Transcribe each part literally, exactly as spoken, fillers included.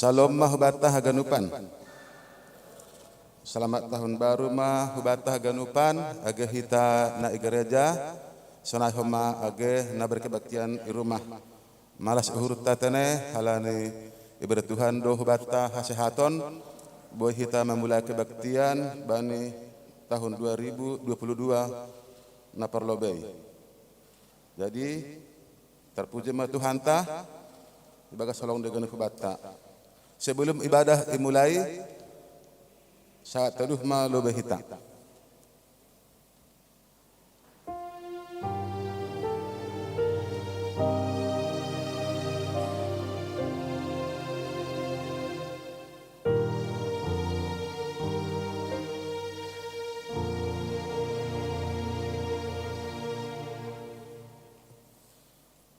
Salom ma hubata haganupan. Selamat tahun baru ma hubata haganupan, age hita na i gereja, sonai homa age na berkebaktian i rumah. Malas uhurta tene halani ibere Tuhan do hubata hasehaton, boi hita memulai kebaktian bani tahun dua ribu dua puluh dua na parlobei. Jadi, terpuji ma Tuhanta, ibagas holong de ganup hubata. Sebelum ibadah imulai, saat teduh ma lobei hita.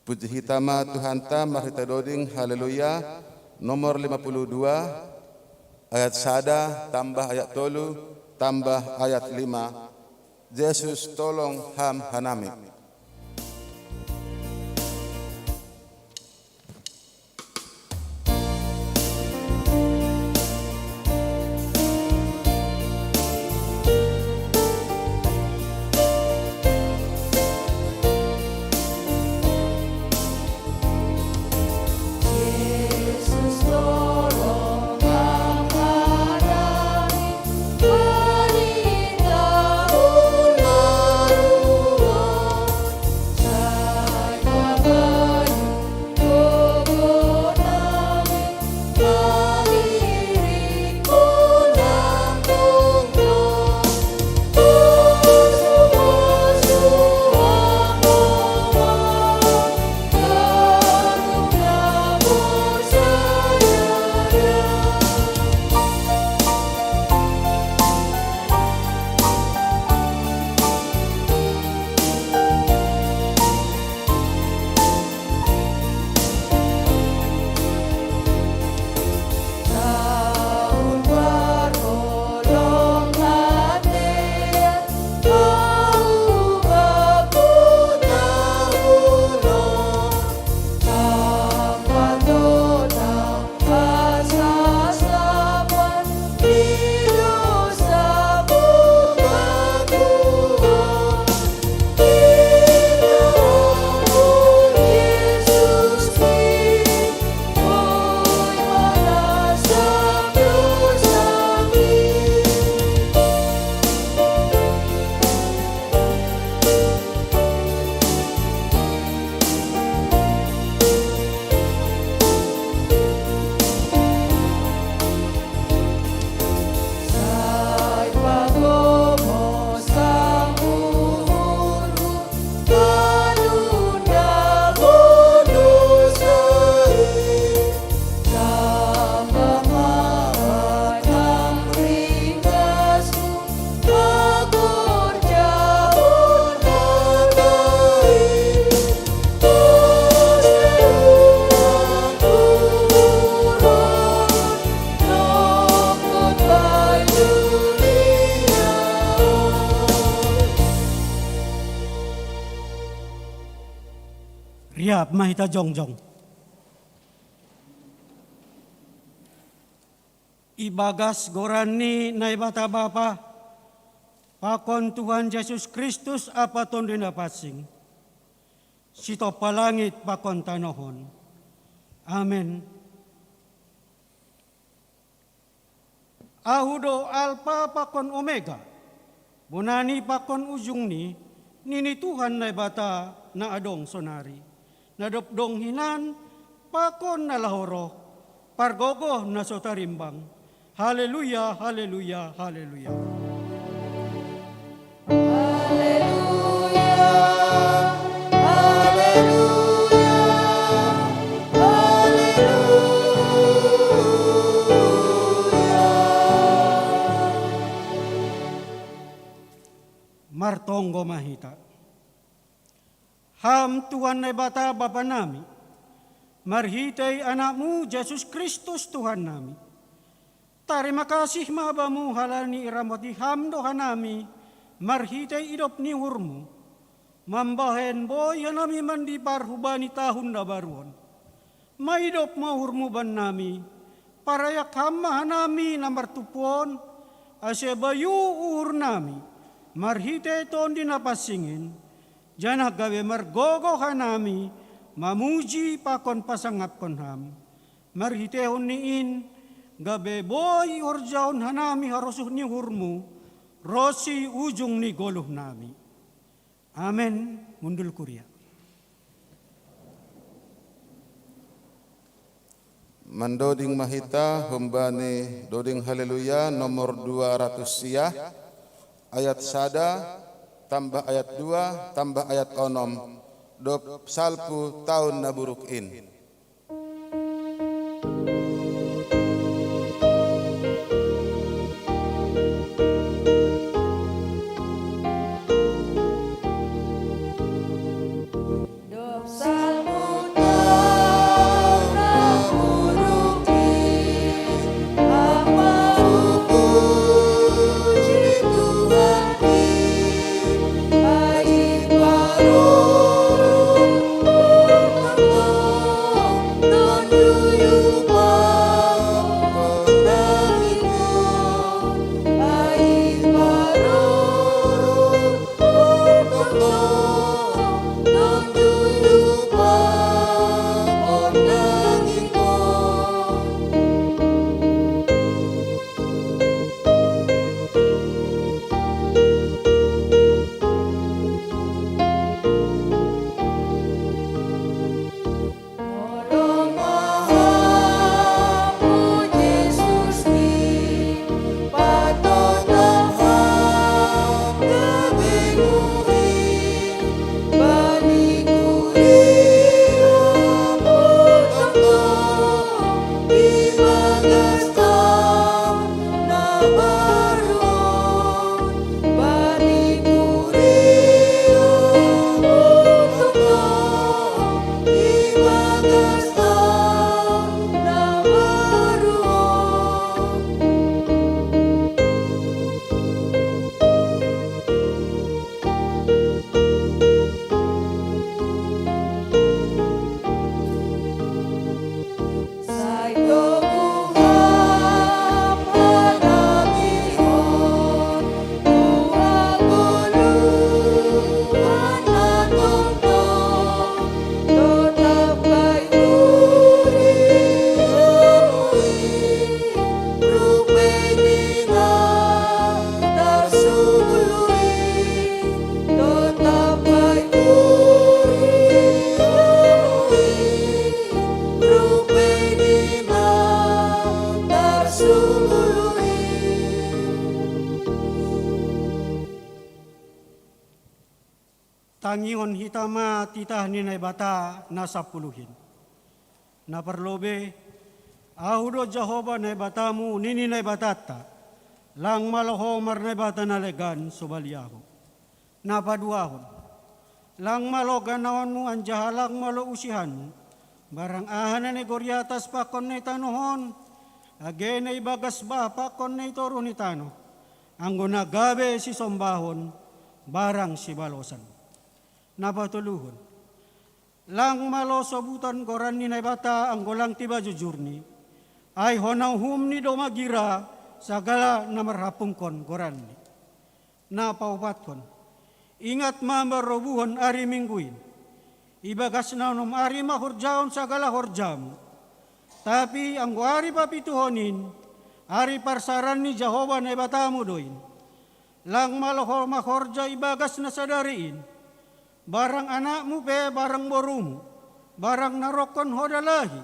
Puji hita ma Tuhanta, marhita doding Haleluya nomor lima puluh dua, ayat sada tambah ayat tolu tambah ayat lima. Jesus tolong ham hanami. Riap ma hita jongjong. Ibagas goran ni Naibata Bapa, pakon Tuhan Jesus Kristus ampa Tonduy Napansing, sitompa langit pakon tanoh on. Amen. Ahu do Alpa pakon Omega, bonani pakon ujungni, nini Tuhan Naibata na adong sonari, na dob dong hinan pakon na laho roh, pargogoh na so tarimbang. Haleluya, haleluya, haleluya. Haleluya, haleluya, haleluya. Martonggo ma hita. Ham Tuhan Naibata Bapa nami, marhitei Anakmu Jesus Kristus Tuhan nami. Tarima kasih ma Bamu halani iramoti Ham do hanami marhitei idop ni uhurMu, mambahen boi hanami mandipar hubani tahun na baru on. Maidop ma uhurMu bannami, Parayak Ham ma hanami na martumpu on, ase bayu uhurnami marhitei Tondi Napansing in, janah gabe margogoh hanami mamuji pakon pasangaphon Ham. Marhiteihon ni in, gabe boi ihorjahon hanami harosuh ni uhur-Mu ronsi ujung ni goluhnami. Amen. Hundul kuria. Mandoding ma hita humbani Doding Haleluya nomor dua ratus sia, ayat sada, tambah ayat dua, tambah ayat onom, dob salpu taon na buruk in. Tangihon hita ma titah ni Naibata na sapuluh in. Na parlobei, Ahu do Jahowa Naibatamu, nini Naibatanta, lang malo ho marnaibata na legan sobali Ahu. Na paduahon, lang malo ganaonmu anjaha lang malo usihanmu, barang aha na negor i atas pakon na i tanoh on, age na i bagas bah pakon na i toruh ni tanoh, anggo na gabe sisombahon barang sibalosan. Na patoluhon, lang malo sobuton goran ni Naibata anggo lang tiba jujurni, ai hona uhumni do magira sagala na marhampungkon goranni. Na paopathon, ingat ma marobuhon ari Minggu in. Ibagas na onom ari ma horjahon sagala horjamu. Tapi anggo ari papituhon in, ari parsaran ni Jahowa Naibatamu do in. Lang malo ho mahorja ibagas na sadari in. Barang anakmu pe, barang borumu, barang na rohkon ho dalahi,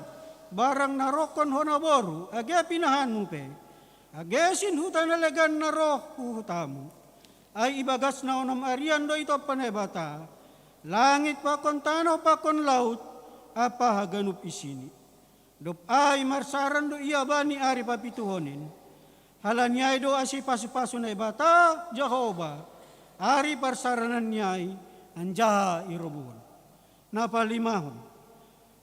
barang na rohkon ho naboru, age pinahanmu pe, age sinhuta na legan na roh hu hutamu. Ai ibagas na onom arian do itompa Naibata langit pakon tanoh pakon laut ampa haganup isini. Dob ai marsaran do ia bani ari papituhon in. Halani ai do ase ipasupasu Naibata Jahowa ari parsarananni ai, anjaha irobuhon. Na palimahon,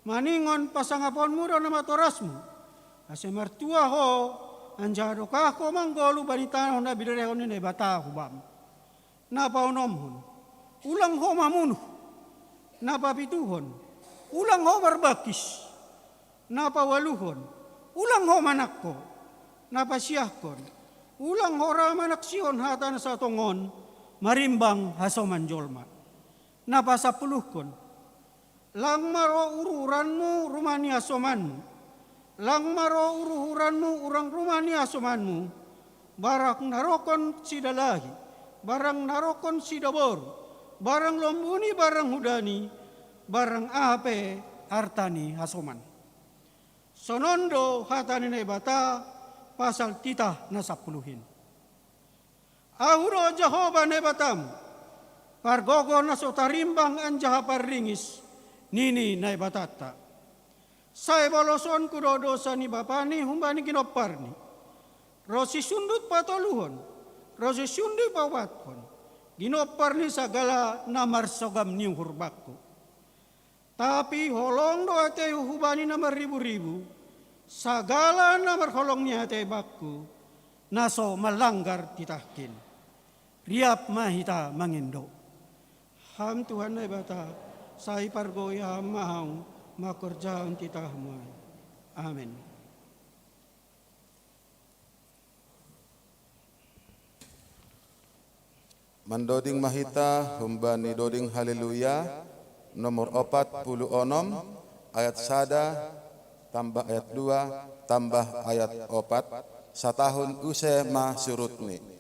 maningon pasangaponmu do na matorasmu, ase martua ho, anjaha dokah ho manggoluh bani tanoh na binerehon ni Naibata hubam. Na paonomhon, ulang ho mamunuh. Na papituhon, ulang ho marbangkis. Na paualuhon, Ulang ho manangko, na pasiahkon. Ulang ho ra manaksihon hata na satongon, marimbang hasoman jolma. Na pasampuluhkon. Lang ma ro ururanmu rumah ni hasomanmu. Lang ma ro ururanmu urang rumah ni hasomanmu. Barang na rokon sidalahi, barang na rokon sidaboru, barang lombuni, barang hudani, barang aha pe arta ni hasoman. Sonon do hata ni Naibata pasal titah na sampuluhin. Ahu do Jahowa Naibatam, pargogoh na so tarimbang anjaha parringis, nini Naibatanta. Sai bolosonku do dosa ni bapani humbani ginomparni. Ro sisundut patoluhon, ro sisundut paopathon, ginompar ni sagala na marsogam ni uhur bangku. Tapi holong do ateihu hubani na marribu-ribu, sagala na marholong ni atei bangku, na so manlanggar titahkin. Riap ma hita mangindo. Ham Tuhan Naibata, sai pargoi Ham ma hau mangkorjahon titahmu ai. Amen. Mandoding ma hita humbani doding Haleluya, nomor opat puluh onom, ayat sada tambah ayat dua tambah ayat opat, satahun use ma surutni.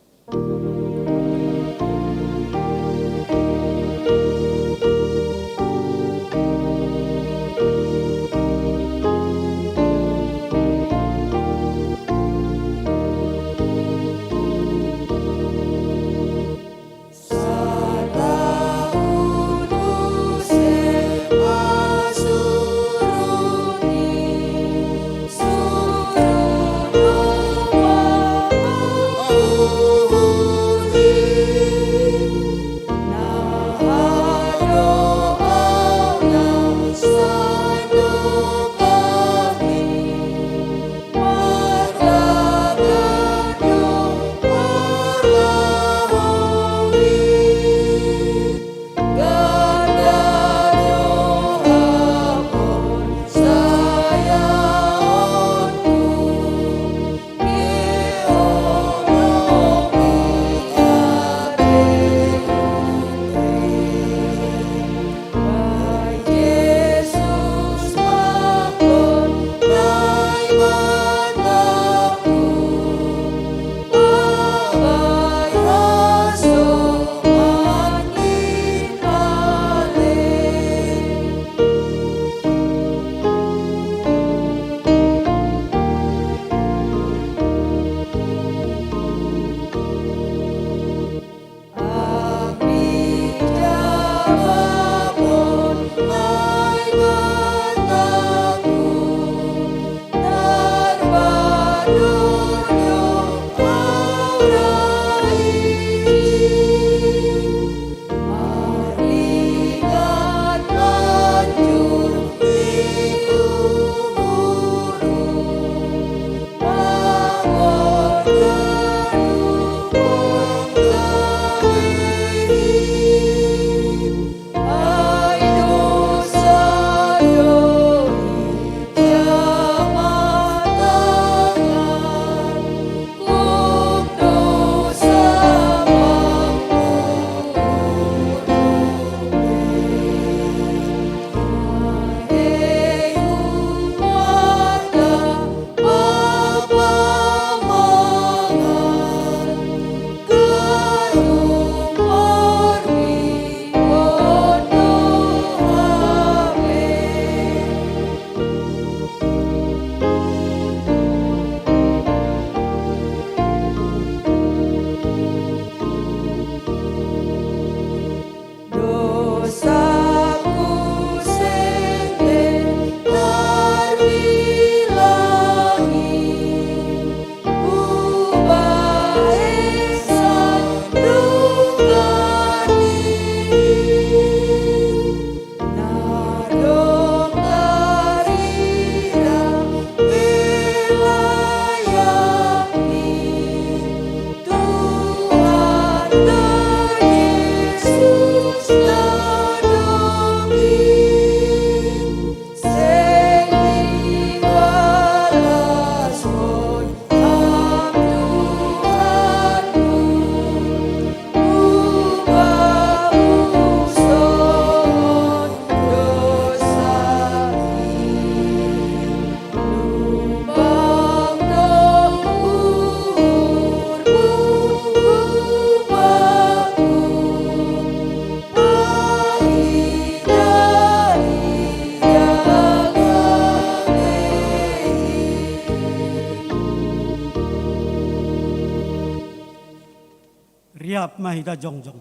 Riap ma hita jongjong.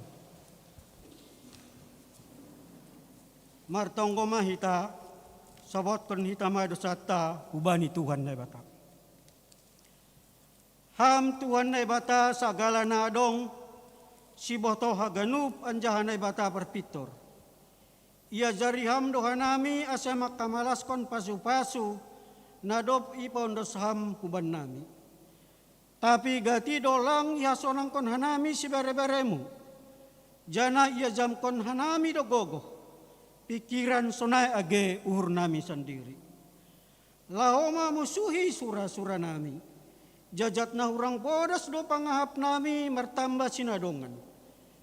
Martonggo ma hita, sobotkon hita ma dosanta hubani Tuhan Naibata. Ham Tuhan Naibata sagala na adong, siboto haganup anjaha Naibata parpintor. Iajari ham do hanami ase mangkamalaskon pasu-pasu, na dob ipaondos ham hubannami. Tapi gati do lang ihasonangkon hanami sibere-beremu, janah iajamkon hanami do gogoh, pingkiran sonai age uhurnami sandiri. Laho mamusuhi sura-suranami, jajat na hurang bodas do pangahapnami martamba sinadongan,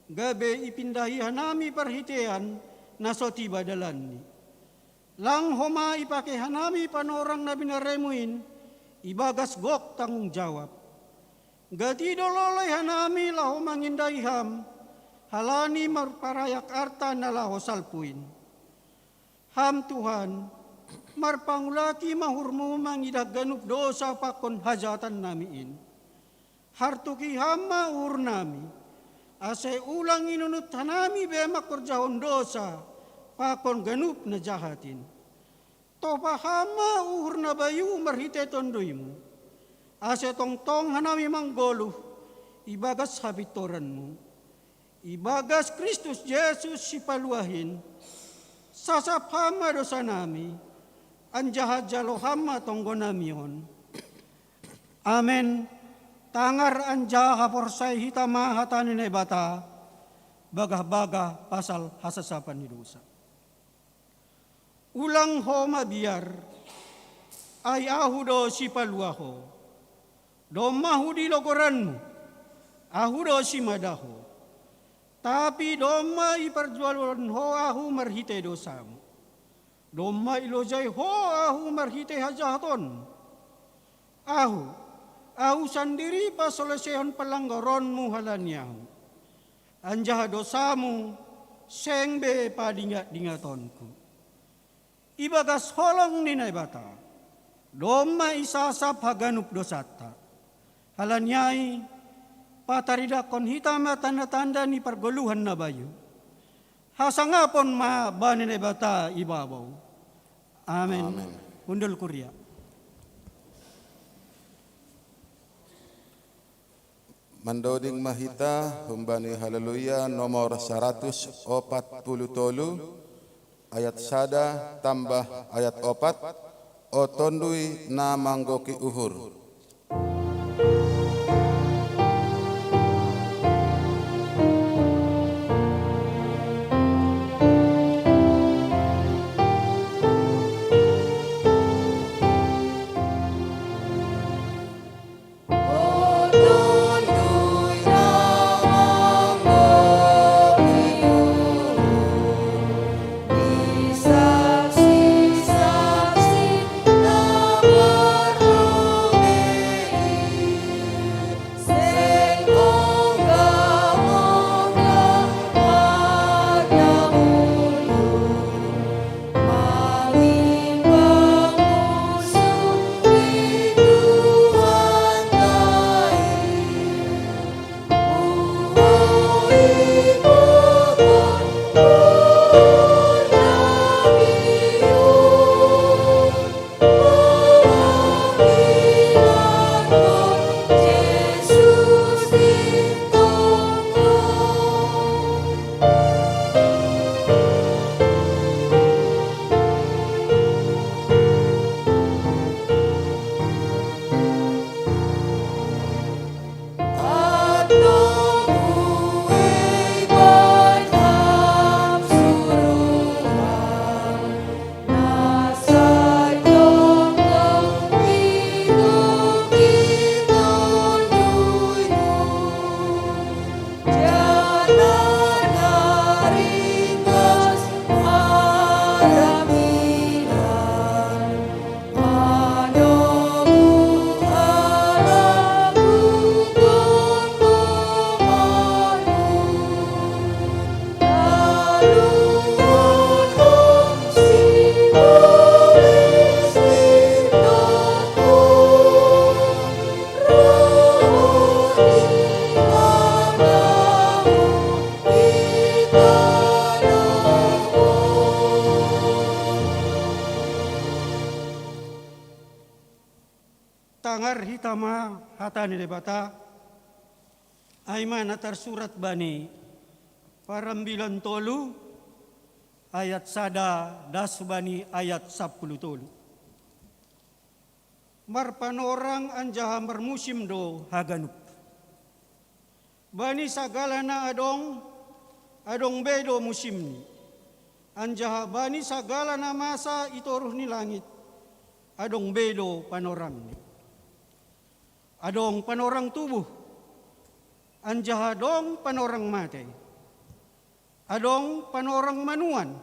gabe ipindahi hanami parhiteian na so tiba dalanni. Lang homa ipake hanami panorang na binaremu in, ibagas gok tanggung jawab. Gati do loloi hanami laho mangindahi ham, halani marparayak arta na laho salpu in. Ham Tuhan, marpangulaki ma uhurmu mangidah ganup dosa pakon hajahatannami in. Hartuki ham ma uhurnami, ase ulang inunut hanami be mangkorjahon dosa pakon ganup na jahat in. Topa ham ma uhur na bayu marhitei Tonduymu, ase tongtong hanami manggoluh ibagas hapintoranmu. Ibagas Kristus Jesus Sipaluah in, sasap ham ma dosanami, anjaha jalo ham ma tonggonami on. Amen. Tangar anjaha haporsaya hita ma hata ni Naibata, bagah-bagah pasal hasasapan ni dosa. Ulang ho mabiar, ai ahu do sipaluah ho. Domma hudilo goranmu, ahu do simada ho. Tapi domma iparjualon ho ahu marhitei dosamu. Domma ilojai ho ahu marhitei hajahatonmu. Ahu, ahu sandiri pasoleseihon palanggaronmu halani ahu. Anjaha dosamu seng be padingat-dingatonku. Ibagas holong ni Naibata, domma isasap haganup dosanta. Halani ai, pataridahkon hita ma tanda-tanda ni pargoluhan na bayu. Hasangapon ma bani Naibata i babou. Amen. Amen. Hundul kuria. Mandoding ma hita humbani Haleluya nomor saratus opat puluh tolu, ayat sada tambah ayat opat, O Tonduy na manggoki uhur. Tangar hita ma hata ni Debata, ai ma na tarsurat bani Parambilan tolu, ayat sada das bani ayat sapuluh tolu. Marpanorang anjaha marmusim do haganup. Bani sagala na adong, adong be do musimni. Anjaha bani sagala na masa i toruh ni langit, adong be do panorangni. Adong panorang tubuh, anjaha adong panorang mate. Adong panorang manuan,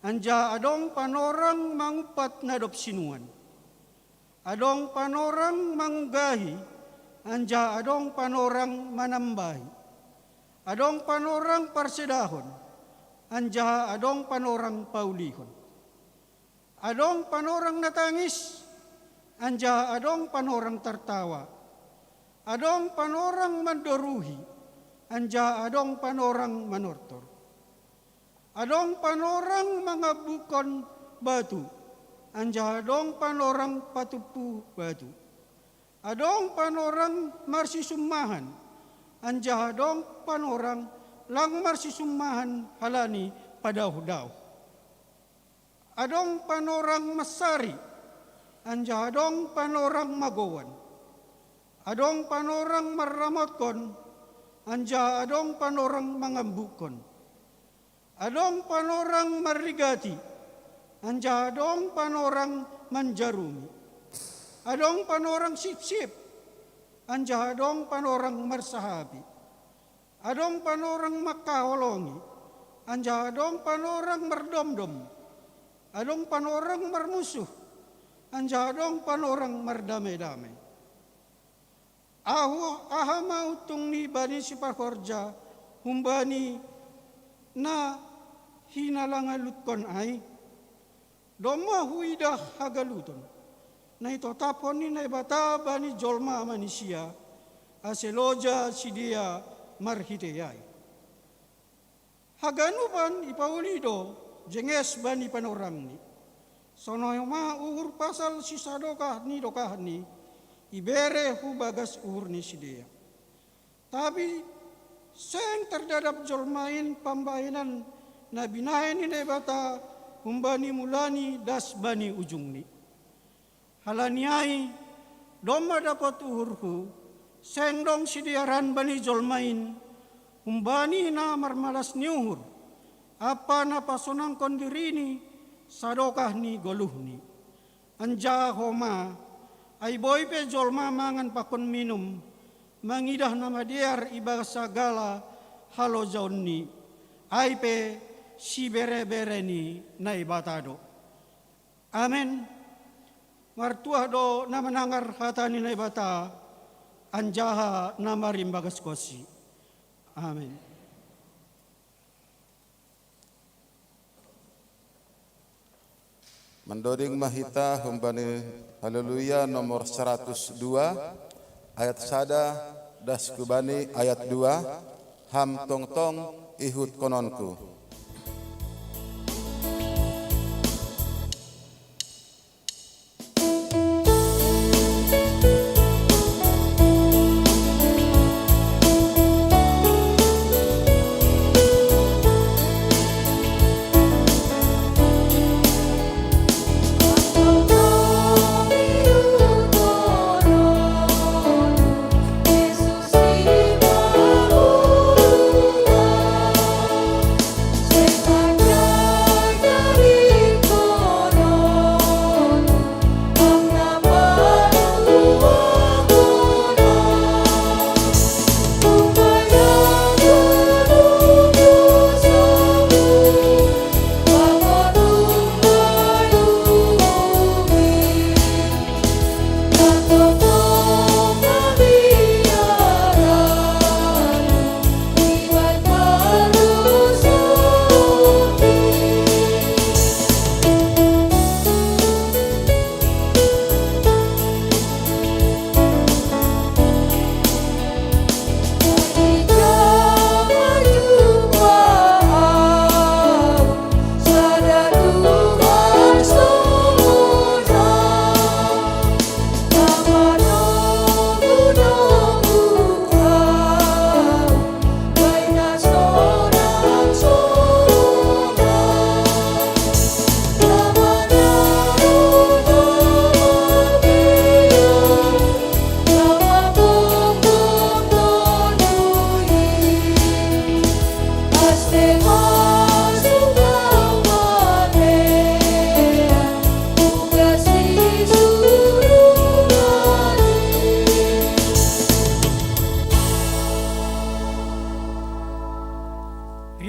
anjaha adong panorang mangumpat na dob sinuan. Adong panorang mangunggahi, anjaha adong panorang manambahi. Adong panorang parsedahon, anjaha adong panorang paulihon. Adong panorang na tangis, anjaha adong panorang tartawa. Adong panorang mandoruhi, anjaha adong panorang manortor. Adong panorang mangambukkon batu, anjaha adong panorang patumpu batu. Adong panorang marsisummahan, anjaha adong panorang lang marsisummahan halani padaoh-daoh. Adong panorang mansari, anjaha adong panorang magouan. Adong panorang marramotkon, anjaha adong panorang mangambukkon. Adong panorang marrigati, anjaha adong panorang manjarumi. Adong panorang sipsip, anjaha adong panorang marsahapi. Adong panorang mangkaholongi, anjaha adong panorang mardomdom. Adong panorang marmusuh, anjaha adong panorang mardame-dame. Ahu aha ma untungni bani siparhorja humbani na hinalangalutkon ai? Domma huidah hagaluton na itotapkon ni Naibata bani jolma manisia, ase loja sidea marhitei ai. Haganupan ipauli do jenges bani panorangni. Sonai ma uhur pasal sisadokah ni dokahni ibere hu bagas uhur ni sidea. Tapi seng tardadap jolma in pambahenan na binahen ni Naibata humbani mulani das bani ujungni. Halani ai, domma dapot uhurhu, seng dong sidearan bani jolma in, humbani na marmalas ni uhur, ampa na pasonangkon dirini sadokah ni goluhni. Anjaha homa, ai boi pe jolma mangan pakon minum, mangidah na madear ibagas sagala halojaonni, ai pe sibere-bere ni Naibata do. Amen. Martuah do na manangar hata ni Naibata, anjaha na marimbagas konsi. Amen. Mandoding ma hita humbani Haleluya nomor seratus dua, ayat sada das hu bani ayat dua, Ham tongtong ihutkononku.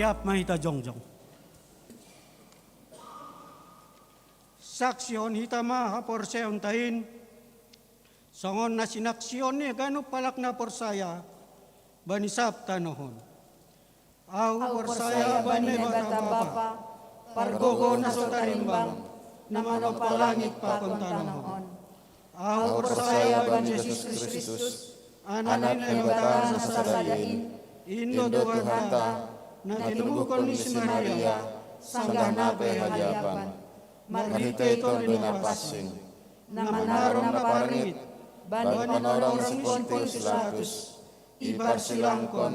Ap ma hita jongjong. Saksihon hita ma haporseaonta in, songon na sinaksihon ni ganup halak na porsaya bani sab tanoh on. Ahu porsaya bani Naibata Bapa, pargogoh na so tarimbang, na manompa langit pakon tanoh on. Ahu porsaya bani Jesus Kristus, Anak ni Naibata na sasada in, in do Tuhanta, na tinubuhon ni si Maria, sanggah na pe haliapan, marhitei Tondi Napansing, na manaron na parngit bani panorang si Pontius Pilatus, iparsilangkon,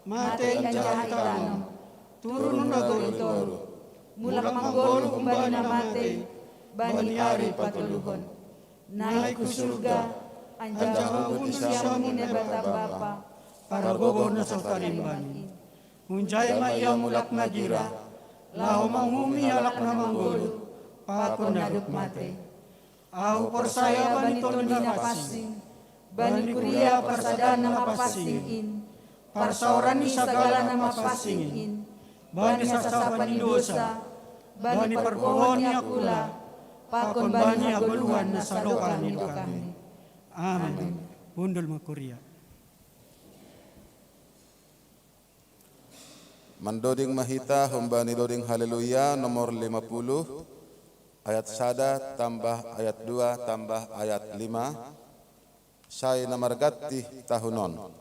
mate anjaha itanom, turun na goluh toru, mulak manggoluh humbani na matei bani ari patoluhon. Naik hu surga, anjaha hubuti siamun ni Naibata Bapa, pargogoh na so tarimbang in. Hunjai ma ia mulak magira, laho manguhumi halak na manggoluh pakon na dob mate. Ahu porsaya bani Tondi Napansing, bani kuria parsadaan na mapansing in, parsaoran ni sagala na mapansing in, bani sasapan ni dosa, bani pargogohon ni angkula, pakon bani hagoluhan na sadokah ni dokahni. Amen. Hundul ma kuria. Mandoding ma hita humbani doding Haleluya nomor lima puluh, ayat sada tambah ayat dua tambah ayat lima, sai na marganti tahunon.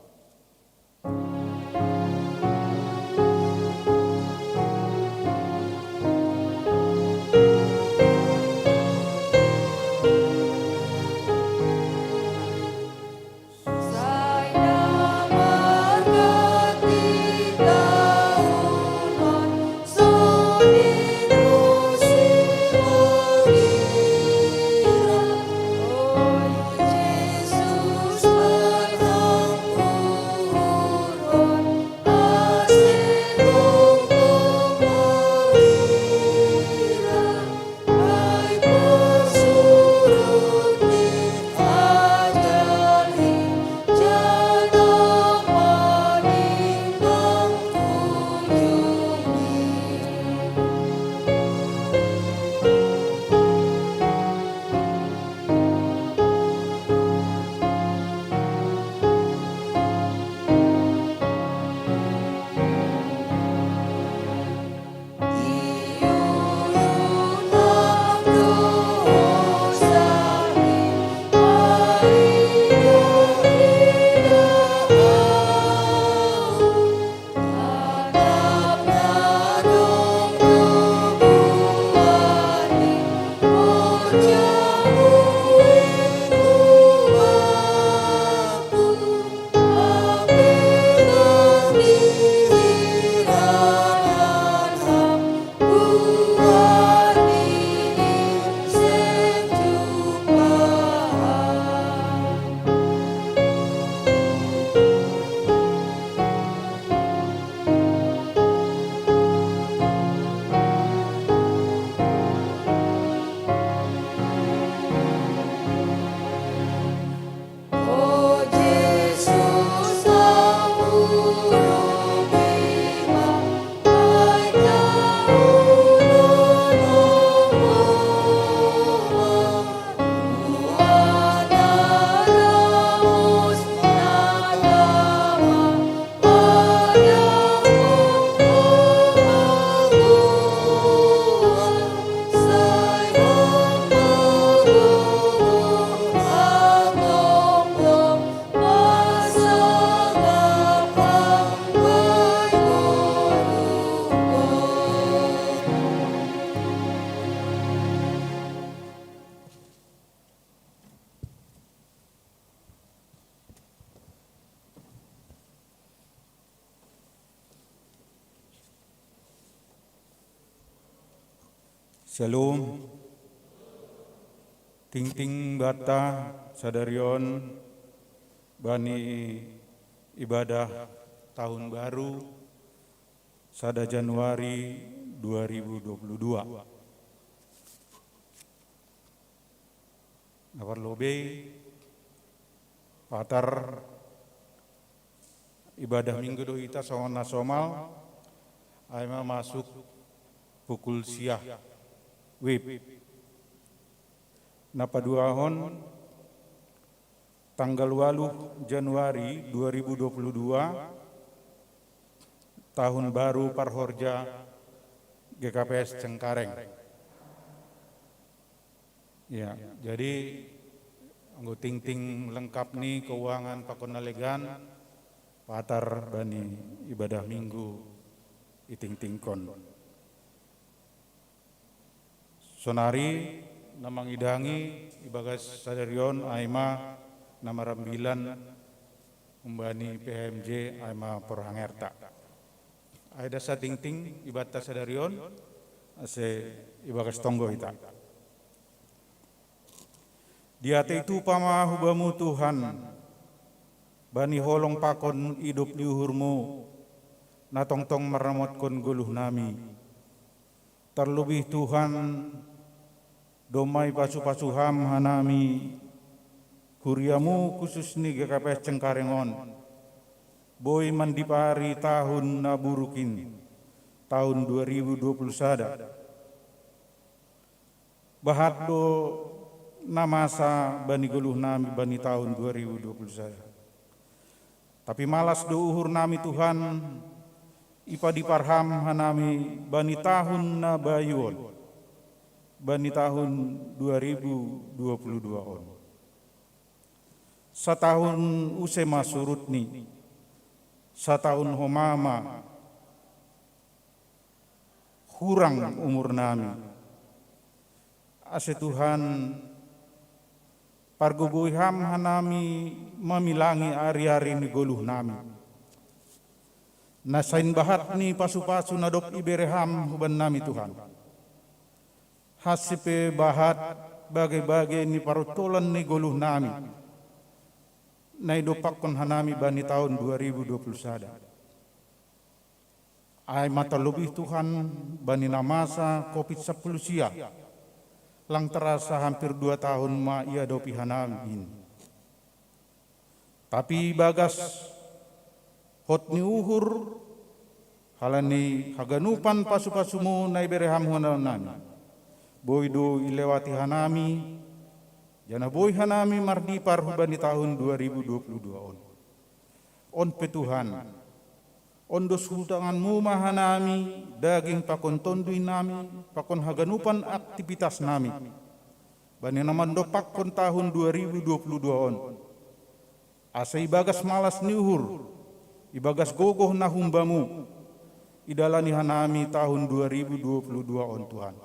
Syalom. Tingting banta sadari on bani ibadah tahun baru sada Januari dua ribu dua puluh dua. Na parlobei, Patar, ibadah Minggu do hita songon na somal, Ai ma masuk pukul sia wib. Na paduahon, tanggal waluh Januari dua ribu dua puluh dua, tahun baru parhorja G K P S Cengkareng. Ya, jadi anggo tingting lengkap ni keuangan pakon na legan, patar bani ibadah Minggu i tingtingkon. Sonari na mangidangi ibagas sadari on ai ma na marambilan humbani P H M J ai ma porhangerta. Ai da satingting ibanta sadari on, ase ibagas tonggo hita. Diatei tupa ma hubamu Tuhan, bani holong pakon idop ni uhurmu, na tongtong marnamotkon goluh nami. Tarlobih Tuhan, domma ipasu-pasu Ham hanami, huriamu khusus ni G K P S Cengkareng on, boi mandipari tahun na buruk in, tahun dua ribu dua puluh sada. Bahat do na masa bani goluh nami bani tahun dua ribu dua puluh sada. Tapi malas do uhur nami Tuhan, ipadipar Ham hanami bani tahun na bayu on, bani tahun dua ribu dua puluh dua on. Satahun use ma surutni, satahun homa ma hurang umur nami. Ase Tuhan, pargogoi Ham hanami mamilangi ari-ari ni goluh nami. Na sain bahat ni pasu-pasu na dob ibere Ham huban nami Tuhan. Hansi pe bahat bage-bage ni paruntolan ni goluh nami, na idompakkon hanami bani tahun dua ribu dua puluh sada. Ai ma tarlobih Tuhan bani na masa covid sampulu sia, lang terasa hampir dua tahun ma iadopi hanami in. Tapi ibagas hot ni uhur, halani haganupan pasu-pasumu na ibere Ham huban nami, boi do ilewati hanami, janah boi hanami mardipar hubani tahun dua ribu dua puluh dua on. On pe Tuhan, on dos hu tanganmu ma hanami, daging pakon tonduy nami, pakon haganupan aktivitas nami, bani na mandompakkon tahun dua ribu dua puluh dua on. Ase ibagas malas ni uhur, ibagas gogoh na humbamu, idalani hanami tahun dua ribu dua puluh dua on Tuhan.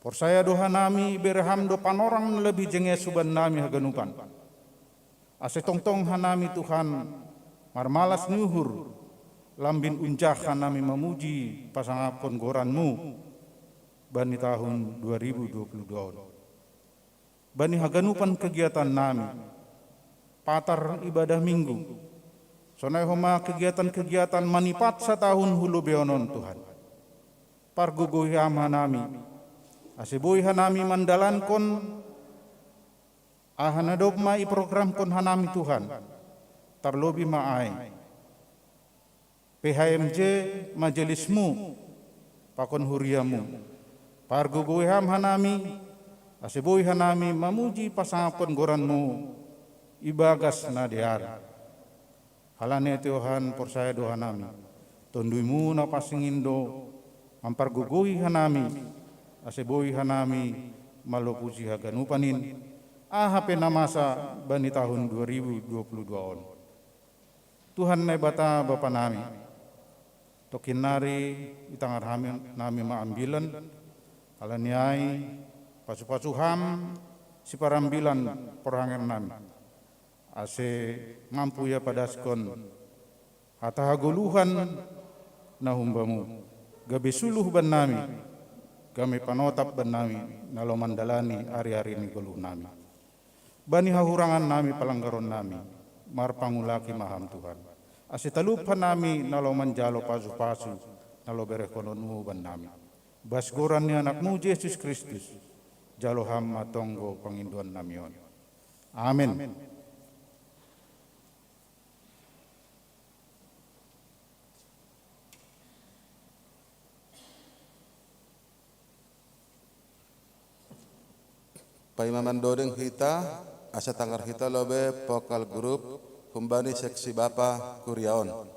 Porsaya do hanami ibere Ham do panorang na lebih jenges huban nami haganupan. Ase tongtong hanami Tuhan, marmalas ni uhur, lambin unjah hanami mamuji pasangapkon goranmu bani tahun dua ribu dua puluh dua on. Bani haganupan kegiatan nami, patar ibadah Minggu, sonai homa kegiatan-kegiatan manipat satahun hu lobeion on Tuhan. Pargogoi Ham hanami, ase boi hanami mandalankon aha na dob ma iprogramkon hanami Tuhan, tarlobih ma ai P H M J majelismu pakon huriamu. Pargogoi Ham hanami, ase boi hanami mamuji pasangapkon goranmu ibagas na dear. Halani Tuhan, porsaya do hanami, tonduymu na pansing in do mampargogoi hanami, ase boi hanami malopusi haganupan in, aha pe na masa bani tahun dua ribu dua puluh dua on. Tuhan Naibata Bapa nami, tongkin nari itangar hami, nami ma ambilan, halani ai pasu-pasu Ham siparambilan porhanger nami, ase mampu ia padaskon hata hagoluhan na humbamu, gabe suluh bannami, gabe panotap bannami, na laho mandalani ari-ari ni goluhnami. Bani hahurangan nami, palanggaron nami, marpangulaki ma Ham Tuhan. Ase talup hanami na laho manjalo pasu-pasu na laho berehkononmu bannami. Bas goran ni Anakmu Jesus Kristus, jalo Ham ma tonggo pangindoan nami on. Amen. Paimaman doding hita, asa tanggar hita laho be vokal grup humbani seksi Bapa Kuriaon.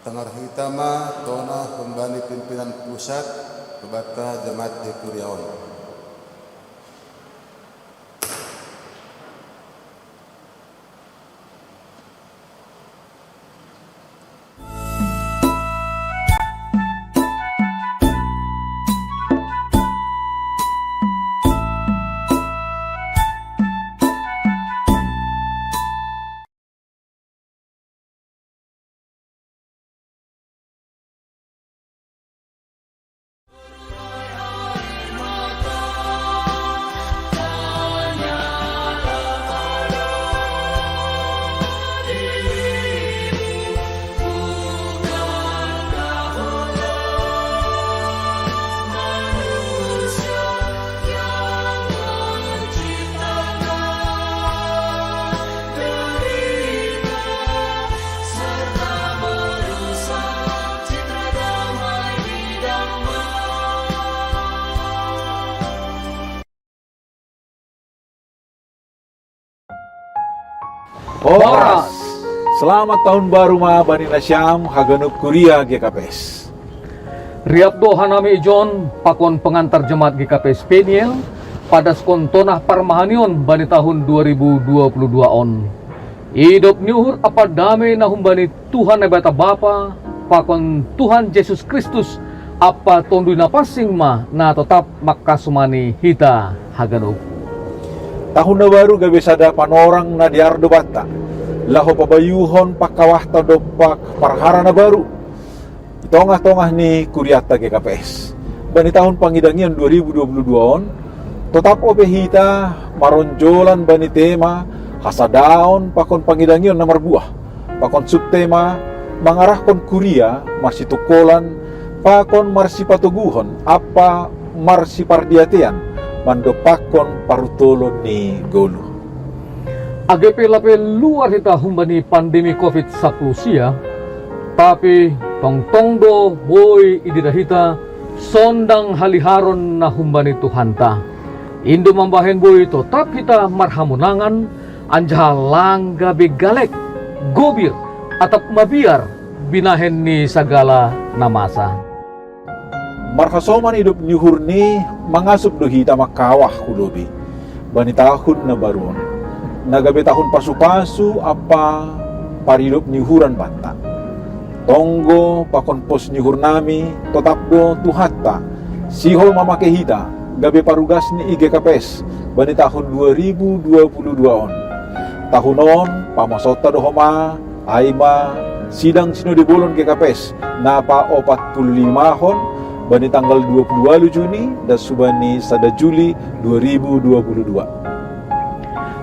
Tangar hita ma tona humbani pimpinan pusat, kubata jemaat di kuria on. Horas. Selamat tahun baru ma bani nasiam haganup kuria G K P S. Riap do hanami ijon pakon pengantar jemaat G K P S Peniel, padaskon tona parmahanion bani tahun dua ribu dua puluh dua on. Idop ni uhur ampa dame na humbani Tuhan Naibata Bapa, pakon Tuhan Jesus Kristus, ampa Tonduy Napansing ma na totap mangkasomani hita haganup. Tahun na baru gabe sada panorang na dear do banta, laho pabayuhon pangkawahta dompak parhara na baru i tongah-tongah ni kurianta G K P S. Bani tahun pangidangion dua ribu dua puluh dua on, totap ope hita maronjolan bani tema hasadaon pakon pangidangion na marbuah, pakon subtema mangarahkon kuria marsitungkolan pakon marsipatoguhon ampa marsipardiatean mandompakkon parutolon ni goluh. Age pe lape luar hita humbani pandemi covid sampulu sia, tapi tongtong do boi ididah hita sondang haliharon na humbani Tuhanta. In do mambahen boi totap hita marhamonangan, anjaha lang gabe galek, gobir, atap mabiar binahen ni sagala na masa. Marhasoman idop ni uhurni mangasup do hita mangkawah hu lobei bani tahun na baru on, na gabe tahun pasu-pasu ampa paridop ni uhuran banta. Tonggo pakon pos ni uhurnami totap do Tuhanta sihol mamake hita gabe parugasni i G K P S bani tahun dua ribu dua puluh dua on. Tahun on pamosonta do homa, ai ma sidang Sinode Bolon G K P S na paopat pulu limahon, bani tanggal dua pulu ualu Juni das hubani sada Juli dua ribu dua pulu dua.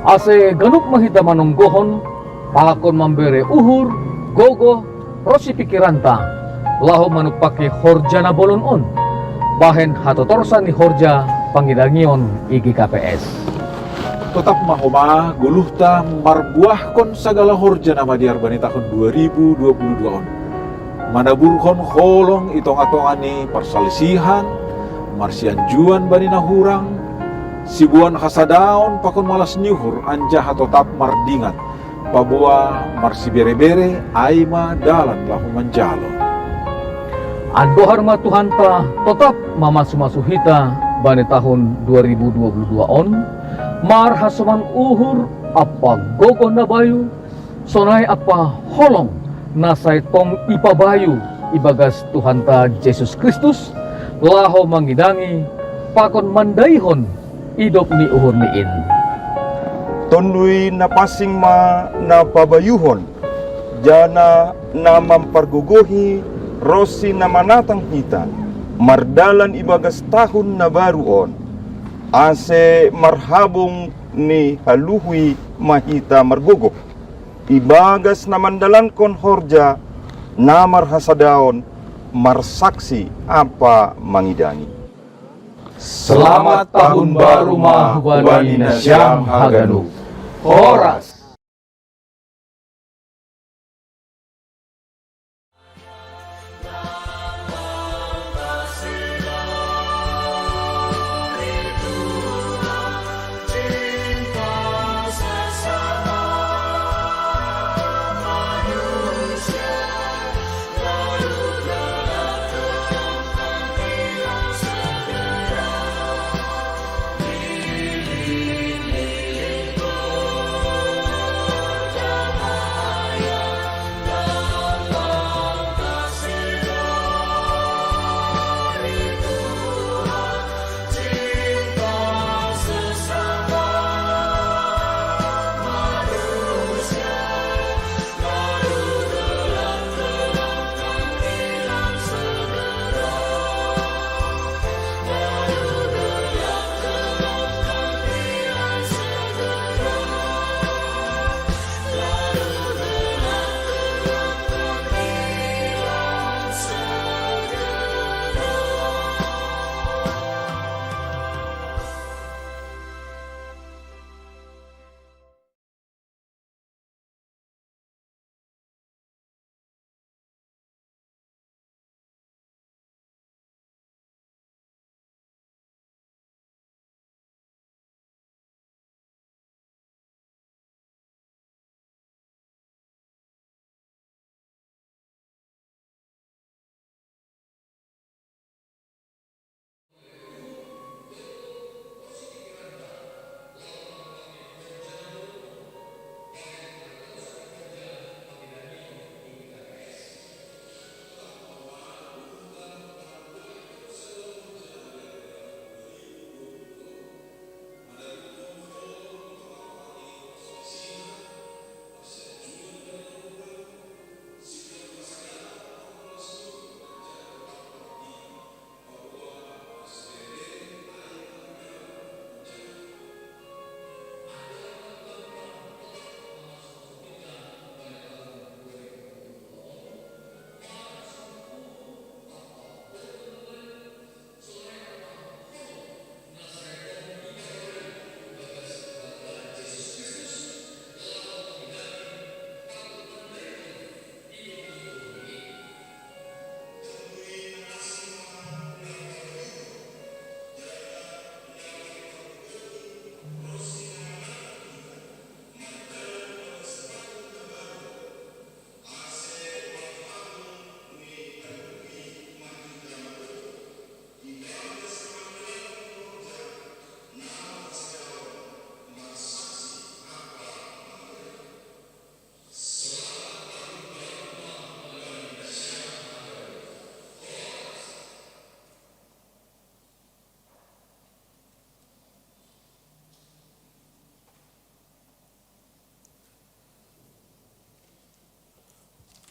Ase ganup ma hita manonggohon, pakon mambere uhur, gogoh, ronsi pikiranta, laho manumpahi horja na bolon on, bahen hatotorsan ni horja pangidangion i G K P S. Totap ma homa goluhta marbuahkon sagala horja na madear bani tahun dua ribu dua pulu dua on. Manaburhon holong i tongah-tongah ni parsalisihan, marsianjuan bani na hurang, siboan hasadaon pakon malas ni uhur anjaha totap mardingat, paboa marsibere-bere ai ma dalan laho manjalo. Andohar ma Tuhanta totap mamasu-masu hita bani tahun dua ribu dua pulu dua on, marhasoman uhur ampa gogoh na bayu, sonai ampa holong na sai tong ipabayu ibagas Tuhanta Jesus Kristus, laho mangidangi pakon mandaihon idop ni uhurni in. Tonduy Napansing ma na pabayuhon, janah na mampargogohi ronsi na manatang hita, mardalan ibagas tahun na baru on, ase marhabong ni haluhon ma hita margogoh, ibagas na mandalankon horja na marhasadaon, marsaksi ampa mangidangi. Selamat tahun baru ma hubani nasiam haganup. Horas.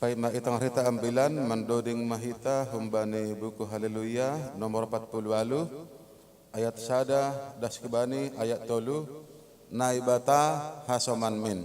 Paima itong hita ambilan, mandoding ma hita humbani buku Haleluya nomor empat puluh walu, ayat sada das kibani ayat tolu. Naibata hasoman min.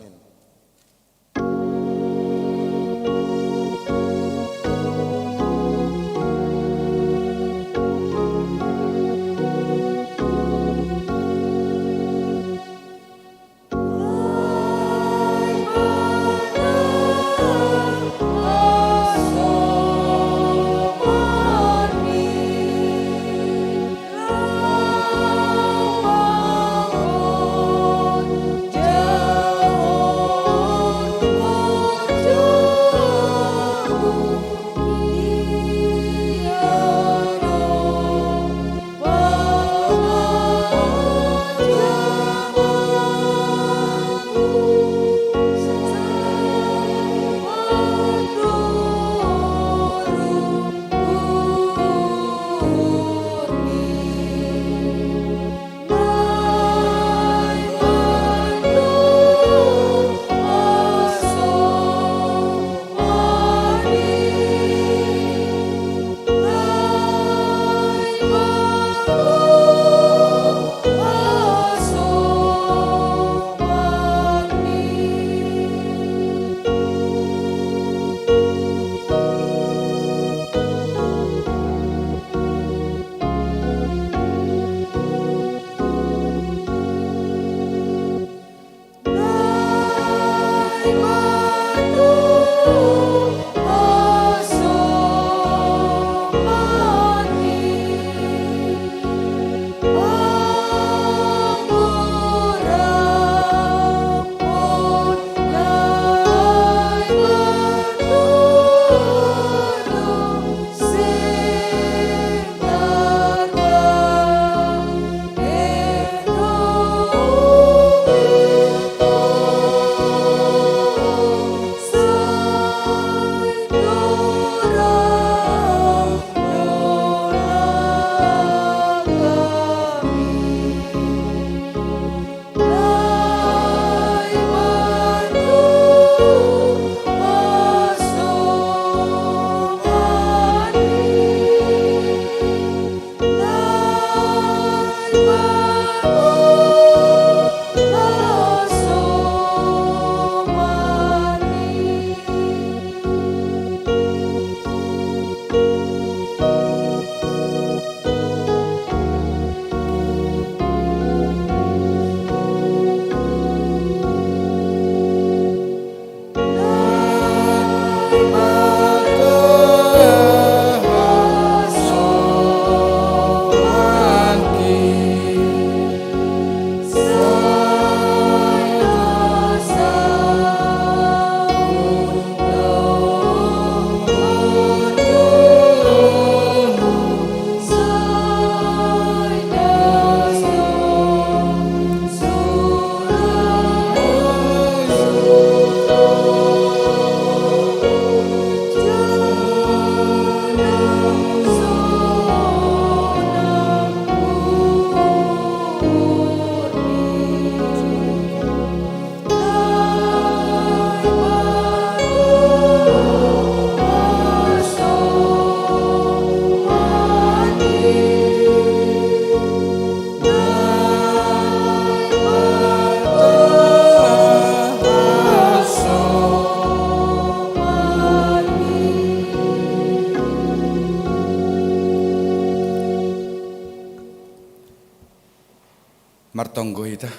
Martonggo hita.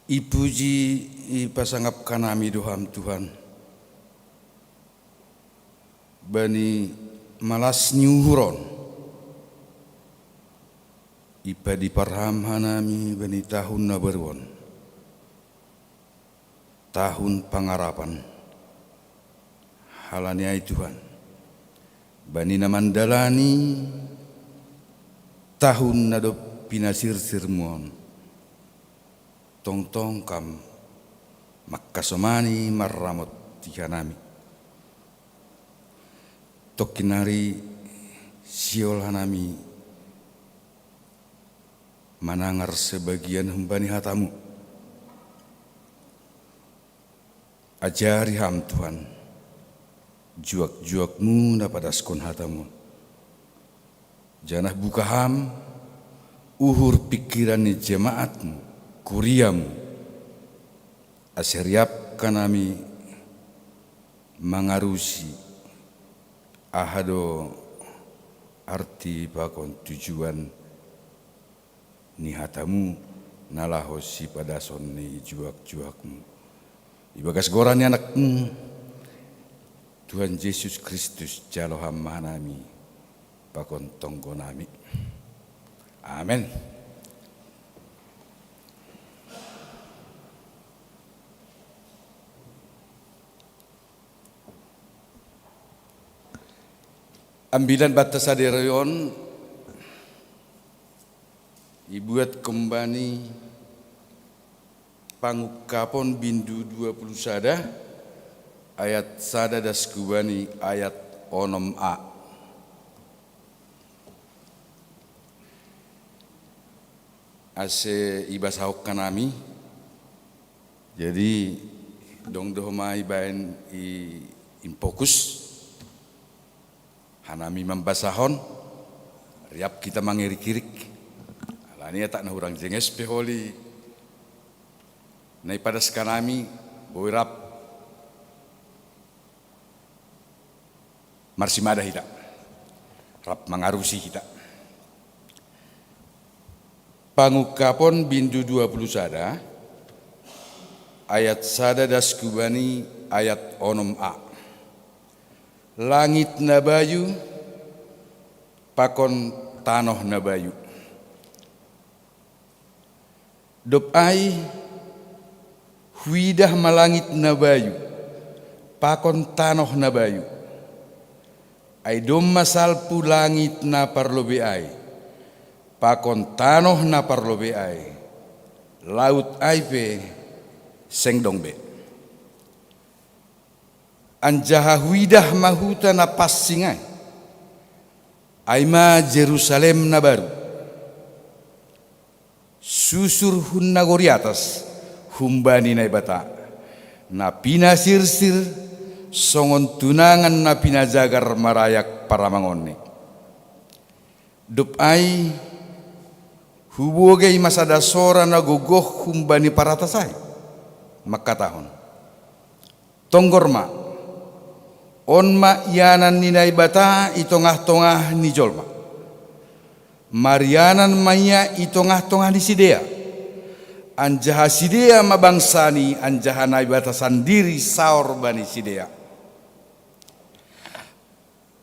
Ipuji, ipasangap hanami do Ham Tuhan, bani malas ni uhur on. Ipadipar Ham hanami bani tahun na baru on, tahun pangarapan. Halani ai Tuhan, bani na mandalani tahun na dob pinasirsir-Mu on, tongtong Kam mangkasomani marramoti hanami. Tongkin nari sihol hanami manangar sebagian humbani hata-Mu. Ajari Ham, Tuhan, juak-juakMu na padaskon hataMu. Janah buka Ham uhur pingkiran ni jemaat-Mu, kuria-Mu, ase riap hanami mangarusi aha do arti pakon tujuan ni hataMu na laho sipadason ni juak-juak-Mu. Ibagas goran ni Anak-Mu, Tuhan Jesus Kristus, jalo Ham ma hanami pakon tonggonami. Amen. Ambilan banta sadari on ibuat humbani Pangungkapon bindu dua puluh sada, ayat sada das hubani ayat onom a. Ase ibasahon hanami, jadi dong do homa ibaen i, in fokus. Hanami mambasahon, riap hita mangirik-irik. Alani i tak na hurang jenges pe holi na ipadas hanami, boi rap marsimada hita, rap mangarusi hita. Pangungkapon bindu dua puluh sada, ayat sada das hubani ayat onom a. Langit na bayu pakon tanoh na bayu. Dob ai huidah ma langit na bayu pakon tanoh na bayu. Ai domma salpu langit na parlobei ai pakon tanoh na parlobei ai, laut ai pe seng dong be. Anjaha huidah ma huta na pansing ai, ai ma Jerusalem na baru, susur hun nagori atas, humbani Naibata, na pinasirsir songon tunangan na pinajagar marayak paramangonni. Dob ai hubogei ma sada sora na gogoh humbani paratas ai, mangkatahon: Tonggor ma, on ma ianan ni Naibata i tongah-tongah ni jolma. Marianan ma Ia i tongah-tongah ni sidea, anjaha sidea ma bangsani, anjaha Naibata sandiri saor bani sidea.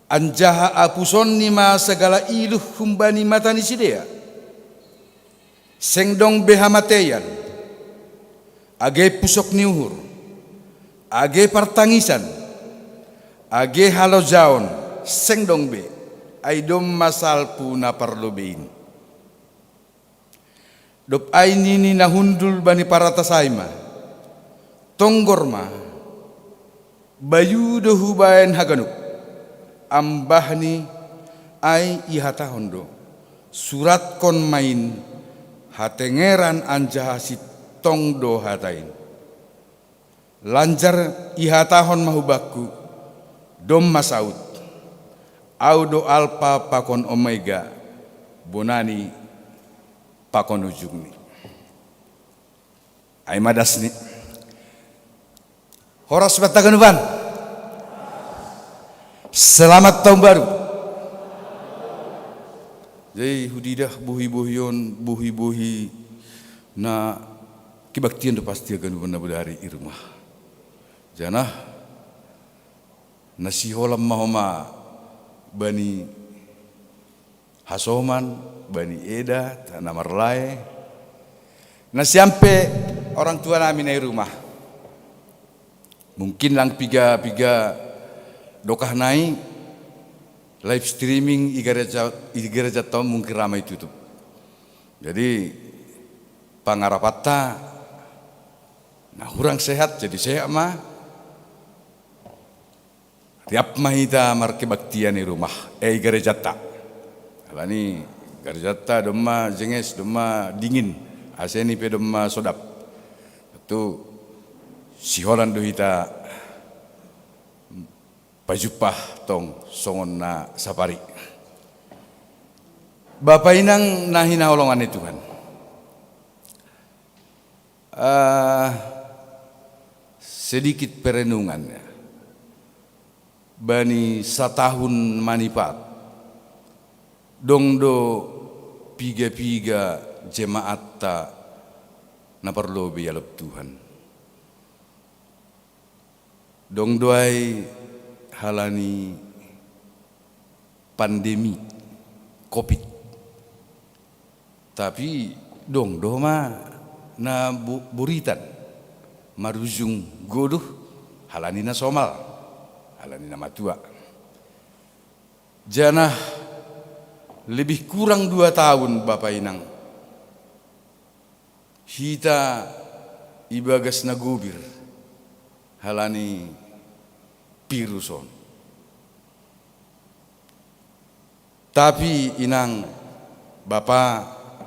Anjaha apusonni ma sagala iluh humbani mata ni sidea. Seng dong be hamateian, age pusok ni uhur, age partangisan, age halojaon, seng dong be, ai domma salpu na parlobei in. Dob ai nini na hundul bani paratas ai ma: Tonggor ma, bayu do hubaen haganup. Ambahni ai ihatahon do: Suratkon ma in, hatengeran anjaha sintong do hata in. Lanjar ihatahon ma hubakku: Domma saut, Ahu do Alpa pakon Omega, bonani pakon ujungni. Ai ma dasni. Horas banta haganupan. Selamat tahun baru. Jadi huidah bohi-bohi on, bohi-bohi na kebaktian do pasti haganupan na bodari i rumah. Janah na siholan ma homa bani hasoman, bani eda, na marlae. Nasiam pe orang tua nami na i rumah. Mungkin lang piga-piga dokah nai live streaming i gereja, i gereja tong mungkin ra ma i tutup. Jadi pangarapanta na hurang sehat jadi sehat ma. Riap ma hita markebaktian i rumah, eh, i gerejanta. Alani gerejanta domma jenges, domma dingin, A C ni pe domma sodap. Tu Siholan do hita pajumpah tong songon na sapari. Bapa inang na hinaholongan ni Tuhan. Ah, sedikit perenungan ya. Bani satahun manipat, dong do piga-piga jemaatta na parlobei alop Tuhan. Dong do ai halani pandemi covid. Tapi dong do ma na bu-, buritan marujung godoh halani na somal, halani na matua. Janah lebih kurang dua tahun, Bapa Inang, hita ibagas na gobir halani virus on. Tapi Inang, Bapa,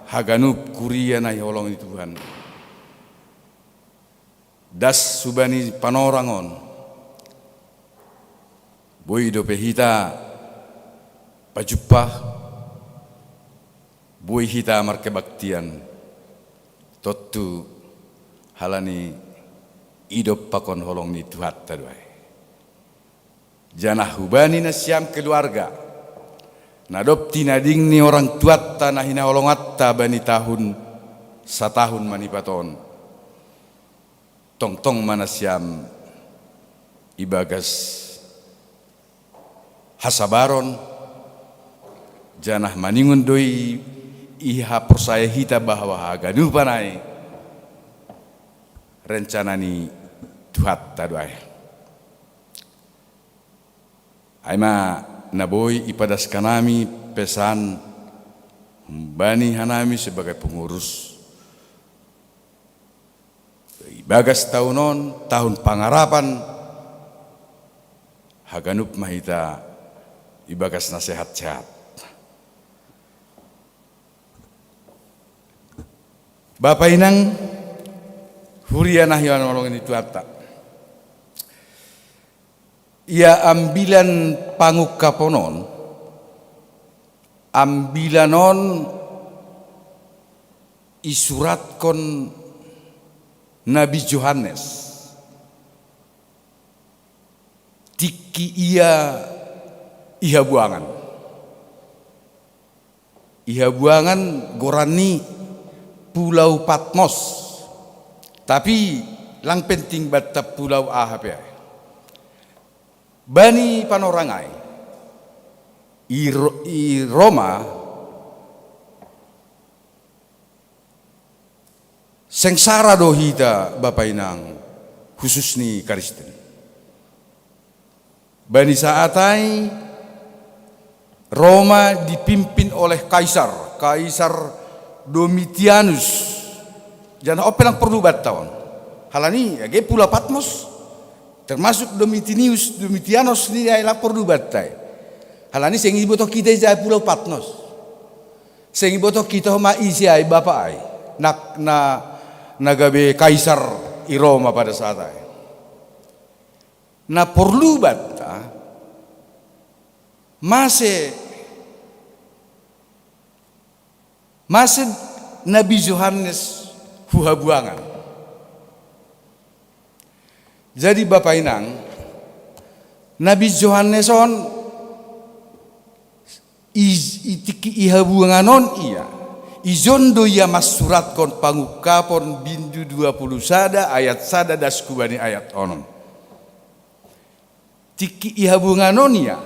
haganup kuria na hinaholongi Tuhan, das hubani panorang on, boi dope hita pajumpah, boi hita markebaktian, tontu halani idop pakon holong ni Tuhanta do ai. Janah hubani nasiam keluarga, na dob tinading ni orang tuanta na hinaholonganta bani tahun, satahun manipat on, tongtong ma nasiam ibagas hasabaron, janah maningon do i, ihaporsaya hita bahwa haganupan ai rencana ni Tuhanta do ai. Ai ma na boi ipadaskan hami pesan humbani hanami sebagai pengurus. Ibagas tahun on, tahun pangarapan, haganup ma hita ibagas na sehat-sehat. Bapa Inang, huria na hinaholongi ni Tuhanta. Ia ambilan pangungkapon on, ambilan on isuratkon Nabi Johannes tingki ia i habuangan. I habuangan goran ni Pulau Patmos. Tapi lang penting banta pulau aha pe ai. Bani panorang ai, i Ro-, i Roma sengsara do hita, Bapa Inang, khusus ni Kristen. Bani saat ai, Roma dipimpin oleh Kaisar, Kaisar Domitianus. Janah on pe lang porlu banta on. Halani age Pulau Patmos, termasuk Domitinius, Domitianus ni ai lang porlu banta ai. Halani seng iboto hita ise ai Pulau Patmos. Seng iboto hita homa ise ai bapa ai, na, na, na gabe kaisar i Roma pada saat ai. Na porlu banta, mase, mase Nabi Johannes hu habuangan. Jadi Bapa Inang, Nabi Johannes on i, i tingki i habuangan on ia, ijon do ia mansuratkon Pangungkapon bindu dua puluh sada ayat sada das hubani ayat onom. Tingki i habuangan on ia,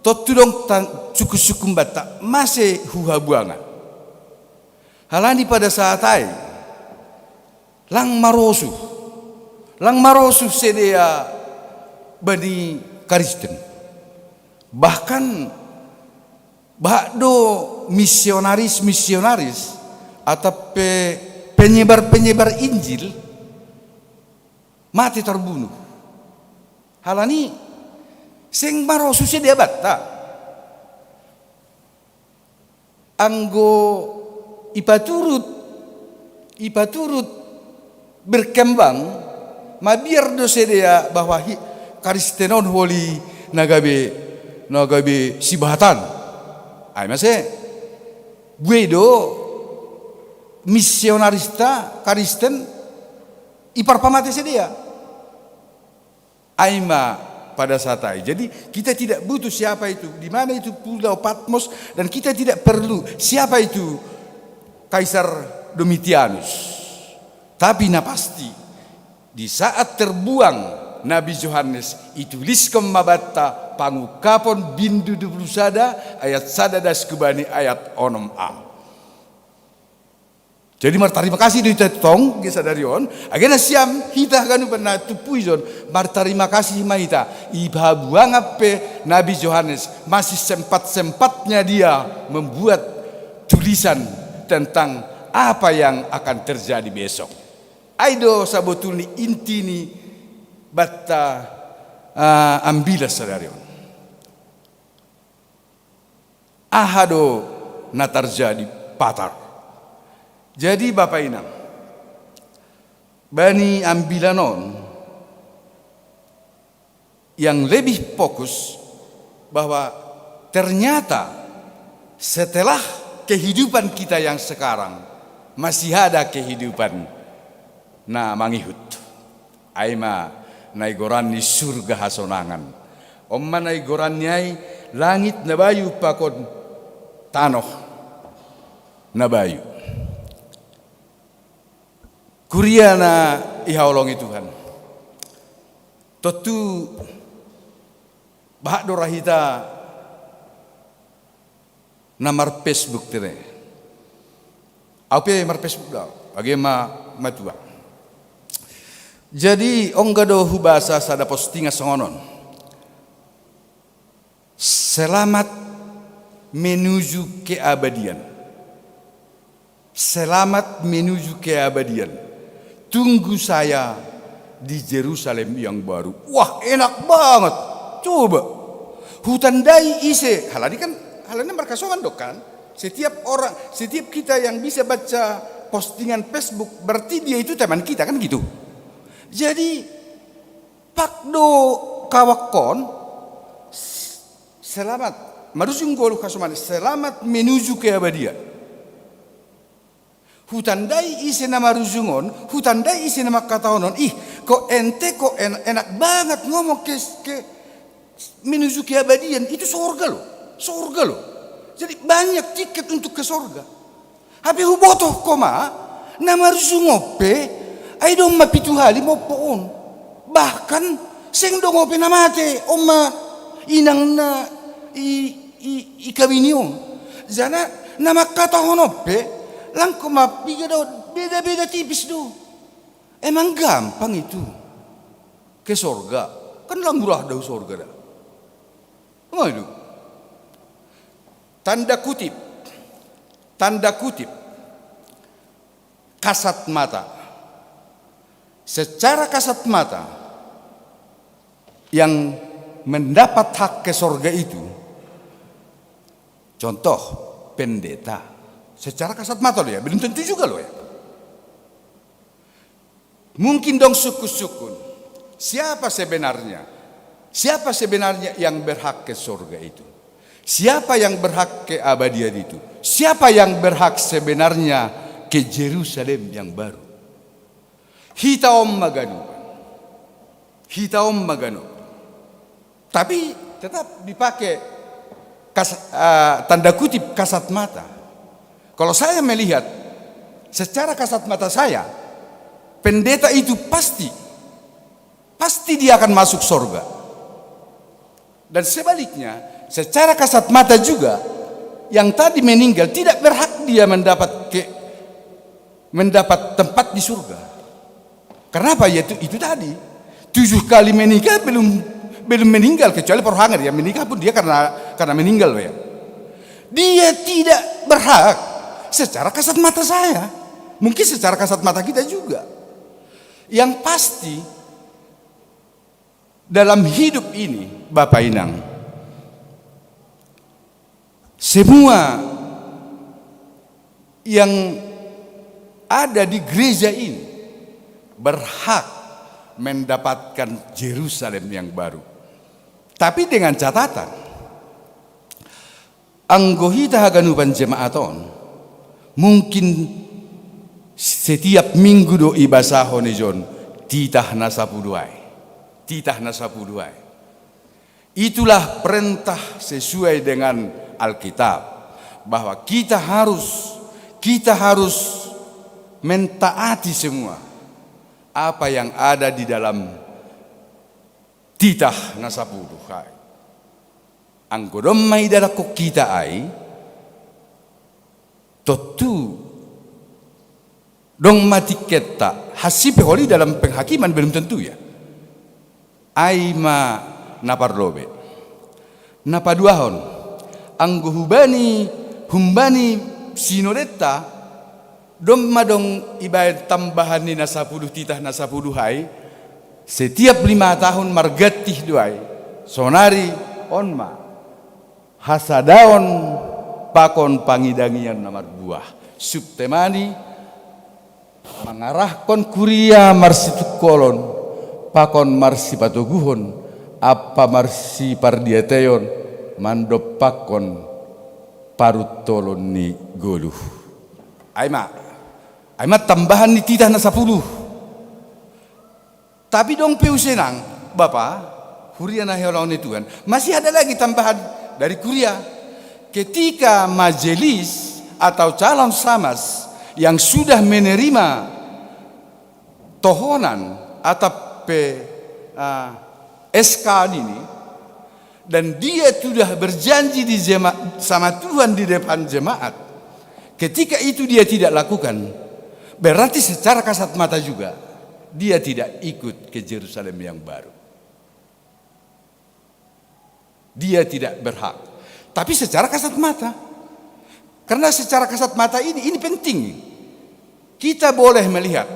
tontu dong tan-, sungkun-sungkun banta, mase hu habuangan. Halani pada saat ai, lang marosuh. Lang marosuh sidea bani Kristen. Bahkan, bah do misionaris-misionaris atau pe-, penyebar-penyebar Injil mate tarbunuh. Halani seng marosuh sidea banta. Anggo ipaturut, ipaturut berkembang, Mabiar do sidea bahwa hi-, Kristen on holi na gabe, na gabe sibahatan. Ai mase, buei do misionarista Kristen iparpamate sidea. Ai ma pada saat ai. Jadi, kita tidak butuh siapa itu, di mana itu Pulau Patmos, dan kita tidak perlu siapa itu Kaisar Domitianus. Tapi na pasti, di saat terbuang Nabi Johannes, ituliskon ma banta Pangungkapon bindu dua puluh sada ayat sada das hubani ayat onom a. Jadi martarima kasih do hita tong, ge sadari on, age na siam hita haganup na tumpu ijon, martarima kasih ma hita, ipabuangan pe Nabi Johannes masih sempat-sempatnya dia membuat tulisan tentang apa yang akan terjadi besok. Ai do sabotulni inti ni banta, ah, ambilan sadari on. Aha do na tarjadi patar. Jadi Bapa Inang, bani ambilan on yang lebih fokus bahwa ternyata setelah kehidupan kita yang sekarang, masih ada kehidupan na mangihut. Ai ma na igoran ni surga hasonangan. On ma na igoran ni ai langit na bayu pakon tanoh na bayu. Kuria na ihaholongi Tuhan. Tontu bahat do ra hita na mar-Facebook tene. Au pe mar-Facebook do au, age ma matua. Jadi, ongga do hubasa sada postingan songon on. Selamat menuju keabadian. Selamat menuju keabadian. Tunggu saya di Jerusalem yang baru. Wah, enak banget. Coba. Hutandai ise. Halani kan, halani marhasonangan do kan. Setiap orang, setiap kita yang bisa baca postingan Facebook, berarti dia itu teman kita kan gitu. Jadi, pak do kawak on, selamat. Marujung ngolu hasomani, selamat menuju keabadian. Hutandai ise na marujung on, hutandai ise na mangkatahon on, ih, kok ente, kok en-, enak banget ngomong ke, ke menuju keabadian, itu sorga loh, sorga loh. Jadi banyak tiket untuk ke sorga. Hape hubotohon ma, na marujung on pe, ai domma pitu hali mompo on. Bahkan, seng dong on pe na mate, on ma inang na i, i, ikawini on. Jala na mangkatahon on pe, langkon ma piga do, beda-beda tipis do. Emang gampang itu ke sorga? Kan lang murah do sorga da. Emang itu. Tanda kutip, tanda kutip, kasat mata. Secara kasat mata, yang mendapat hak ke sorga itu, contoh, pendeta. Secara kasat mata lo ya, belum tentu juga lo ya. Mungkin dong sukun-sukun. Siapa sebenarnya? Siapa sebenarnya yang berhak ke sorga itu? Siapa yang berhak keabadian itu? Siapa yang berhak sebenarnya ke Jerusalem yang baru? Hita on ma ganupan. Hita on ma ganupan. Tapi tetap dipakai kas-, eh, tanda kutip kasat mata. Kalau saya melihat secara kasat mata saya, pendeta itu pasti, pasti dia akan masuk sorga. Dan sebaliknya, secara kasat mata juga, yang tadi meninggal tidak berhak dia mendapat ke-, mendapat tempat di surga. Karena apa? Ya, itu, itu tadi. Tujuh kali menikah belum, belum meninggal, kecuali Paul Hanger, ya, menikah pun dia karena, karena meninggal, ya. Dia tidak berhak secara kasat mata saya. Mungkin secara kasat mata kita juga. Yang pasti, dalam hidup ini, Bapak Inang, semua yang ada di gereja ini berhak mendapatkan Jerusalem yang baru. Tapi dengan catatan, anggo hita haganupan jemaat on, mungkin setiap minggu do ibasahon ijon titah na sapuluh ai. Titah na sapuluh ai. Itulah perintah sesuai dengan Alkitab, bahwa kita harus, kita harus mentaati semua apa yang ada di dalam titah na sapuluh ai. Anggo domma idalakkon hita ai, tontu dong ma tingketta, hansi pe holi dalam penghakiman belum tentu ya. Ai ma na parlobe. Na paduahon, anggo hubani, humbani sinodetta, domma dong ibaen tambahan ni na sapuluh titah na sapuluh ai, setiap lima tahun margantih do ai, sonari on ma. Hasadaon pakon pangidangion na marbuah. Subtemani mangarahkon kuria marsitungkolon pakon marsipatoguhon ampa marsipardiateion mandompakkon paruntolon ni goluh. Ai ma, ai ma tambahan ni titah na sapuluh. Tapi dong pe use nang, Bapa, kuria na hinaholongan ni Tuhan, masih ada lagi tambahan dari kuria. Ketika majelis atau calon samas yang sudah menerima tohonan atau pe, ah, S K ini, dan dia sudah berjanji di jema-, sama Tuhan di depan jemaat, ketika itu dia tidak lakukan, berarti secara kasat mata juga dia tidak ikut ke Jerusalem yang baru. Dia tidak berhak. Tapi secara kasat mata. Karena secara kasat mata ini, ini penting. Kita boleh melihat,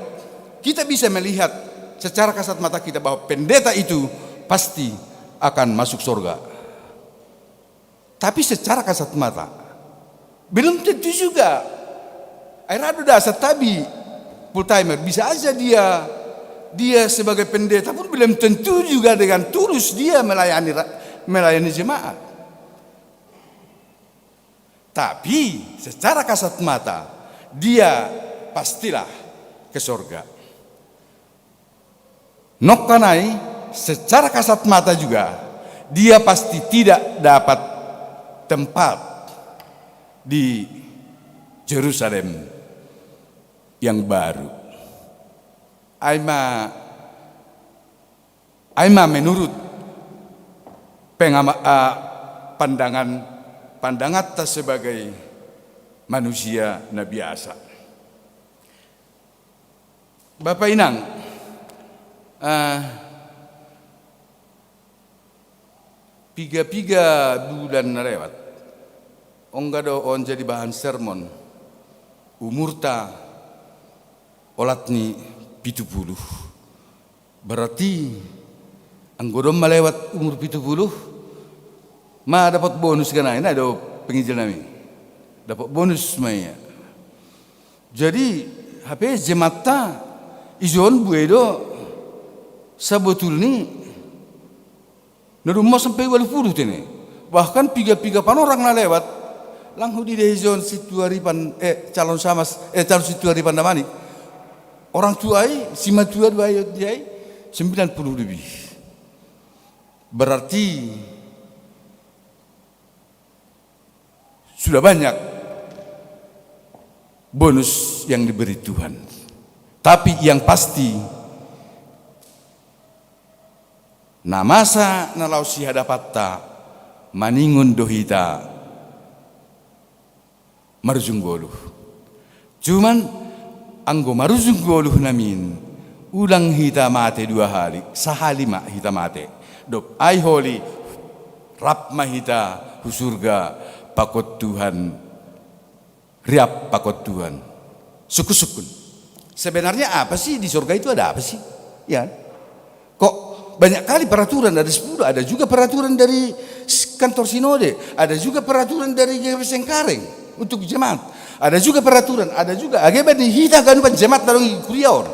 kita bisa melihat secara kasat mata kita bahwa pendeta itu pasti akan masuk surga. Tapi secara kasat mata, belum tentu juga. Ai rado da santabi full timer, bisa aja dia, dia sebagai pendeta pun belum tentu juga dengan tulus dia melayani ra-, melayani jemaat. Tapi secara kasat mata, dia pastilah ke surga. Nongkanai, secara kasat mata juga, dia pasti tidak dapat tempat di Jerusalem yang baru. Ai ma, ai ma menurut pengama-, ah, pandangan, pandanganta sebagai manusia na biasa. Bapa inang, ah, piga-piga bulan na lewat, ongga do on jadi bahan sermon, umurta olat ni pitu puluh. Berarti anggo domma lewat umur pitu puluh, ma dapot bonus ganai, na do penginjil nami. Dapot bonus ma ia. Jadi, hape jematta ijon buei do sabotulni na dumma sampe ualu puluh tene. Bahkan piga-piga panorang na lewat, lang hudide ijon sintua ripan, eh, calon samas, eh, calon sintua ripan na manik. Orang tua i, simatua do ai, dia i, sembilan puluh lebih. Berarti sudah banyak bonus yang diberi Tuhan. Tapi yang pasti, na masa na laho sihadapanta, maningon do hita marujung goluh. Cuman, anggo marujung goluh namin, ulang hita mate dua hali, sahali ma hita mate. Dob ai holi, rap ma hita hu surga pakon Tuhan, riap pakon Tuhan. Sungkun-sungkun. Sebenarnya apa sih di surga itu, ada apa sih? Ya. Kok banyak kali peraturan dari sepuluh, ada juga peraturan dari s-, kantor sinode, ada juga peraturan dari G K P Cengkareng untuk jemaat. Ada juga peraturan, ada juga. Age bani hita ganupan jemaat na dong i kuria on.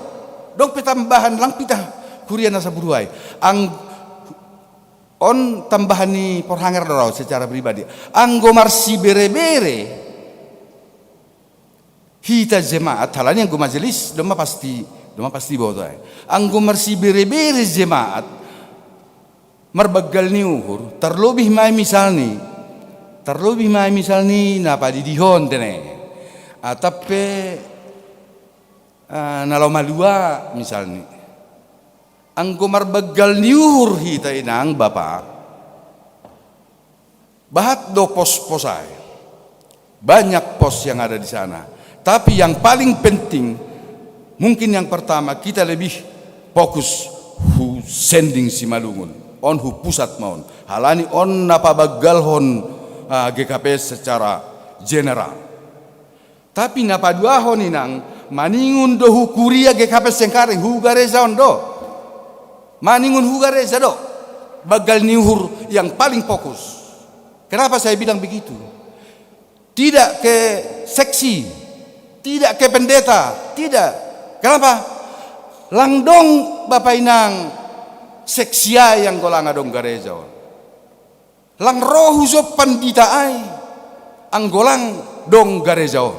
Dong pe tambahan lang pitah, Kuria na sapuluh ai. Ang-, on tambahan ni porhanger do au secara pribadi. Anggo marsibere-bere hita jemaat, halani anggo majelis, domma pasti, domma pasti boto ai. Anggo marsibere-bere jemaat, marbanggal ni uhur, tarlobih ma i misalni, tarlobih ma i misalni na padidihon tene. Atap pe, eh, na laho malua misalni. Anggo marbanggal ni uhur hita inang bapa, bahat do pos-pos ai. Banyak pos yang ada di sana. Tapi yang paling penting, mungkin yang pertama, kita lebih fokus hu sending Simalungun. On hu pusat ma on. Halani on na pabanggalhon, ah, G K P S secara general. Tapi na paduahon inang, maningon do hu kuria G K P S Cengkareng, hu gareja on do. Maningon hu gareja do. Banggal ni uhur yang paling fokus. Kenapa saya bilang begitu? Tidak ke seksi, tidak ke pendeta, tidak. Kenapa? Lang dong bapa inang seksi ai anggo lang adong gareja on. Lang ro hu jo pandita ai anggo lang dong gareja on.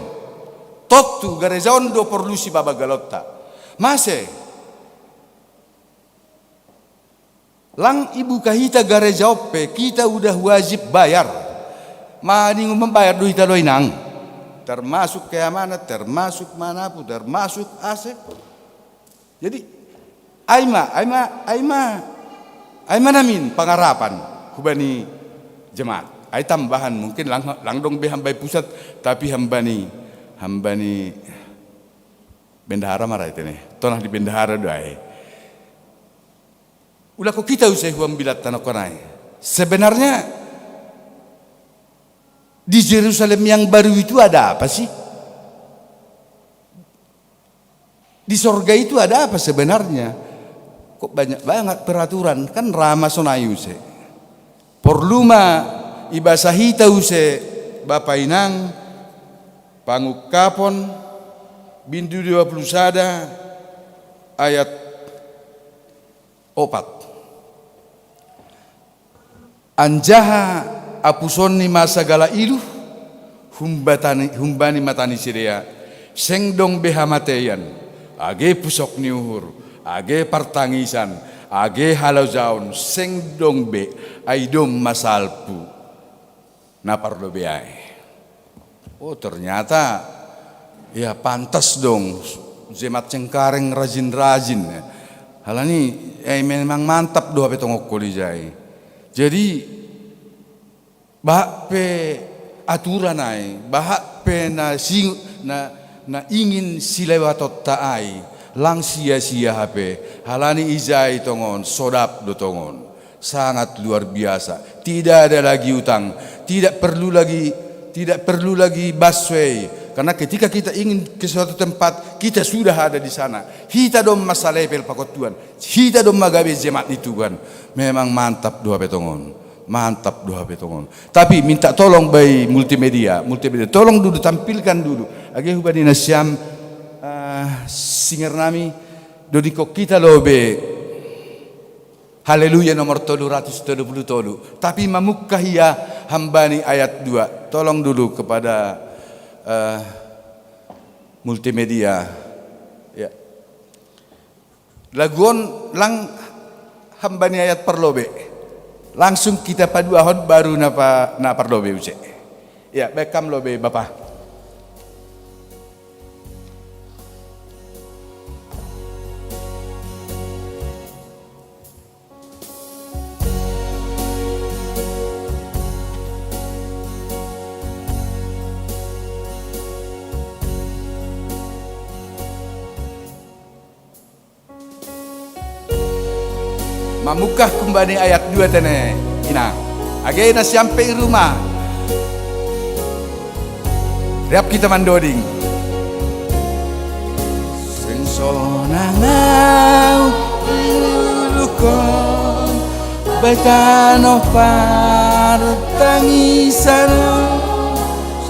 Tontu gareja on do porlu sipabanggalonta. Mase? Lang ibuka hita gareja on pe, kita udah wajib bayar. Maningon mambayar do hita do inang. Termasuk keamanan, termasuk manapu, termasuk A C. Jadi, ai ma, ai ma, ai ma, ai ma namin pangarapan hubani jemaat. Ai tambahan mungkin lang, lang dong be hambani pusat, tapi hambani, hambani bendahara ma ra i tene. Tonah di bendahara do ai. Ulako kita use huambilat tanokonai. Sebenarnya di Jerusalem yang baru itu ada apa sih? Di sorga itu ada apa sebenarnya? Kok banyak banget peraturan? Kan rama sonai use. Porlu ma ibasa hita use bapa inang, Pangungkapon, bindu dua puluh sada, ayat opat. Anjaha apusonni ma sagala iluh, humbatani, humbani mata ni sidea, seng dong be hamateian, age pusok ni uhur, age partangisan, age halojaon, seng dong be, ai domma salpu na parlobei ai. Oh, ternyata, ya, pantas dong jemaat Cengkareng rajin-rajin, ya. Halani, eh, memang mantap do hape tongon koli jai. Jadi, bahat pe aturan ai, bahat pe na si-, na, na ingin silewatonta ai, lang sia-sia hape, halani ijai tongon, sodap do tongon. Sangat luar biasa. Tidak ada lagi utang. Tidak perlu lagi, tidak perlu lagi busway. Karena ketika kita ingin ke suatu tempat, kita sudah ada di sana. Hita domma salepel pakon Tuhan. Hita domma gabe jemaat ni Tuhan. Memang mantap do hape tongon. Mantap do hape tongon. Tapi minta tolong bai multimedia. Multimedia. Tolong dulu, tampilkan dulu. Age hubani nasiam, eh, singer nami. Dodikon hita lobe. Haleluya nomor tolu ratus tolu puluh tolu. Tapi mamungka ia hambani ayat dua. Tolong dulu kepada, eh, multimedia. Ya. Lagu on lang hambani ayat parlobe. Langsung hita paduahon baru na pa-, na parlobe use. Ya, baen hamu lobe, Bapa. Mamungka humbani ayat dua tene, inang. Age nasiam pe i ruma. Rap hita mandoding. Seng sonang au diuluhon, bahen tano partangisan on,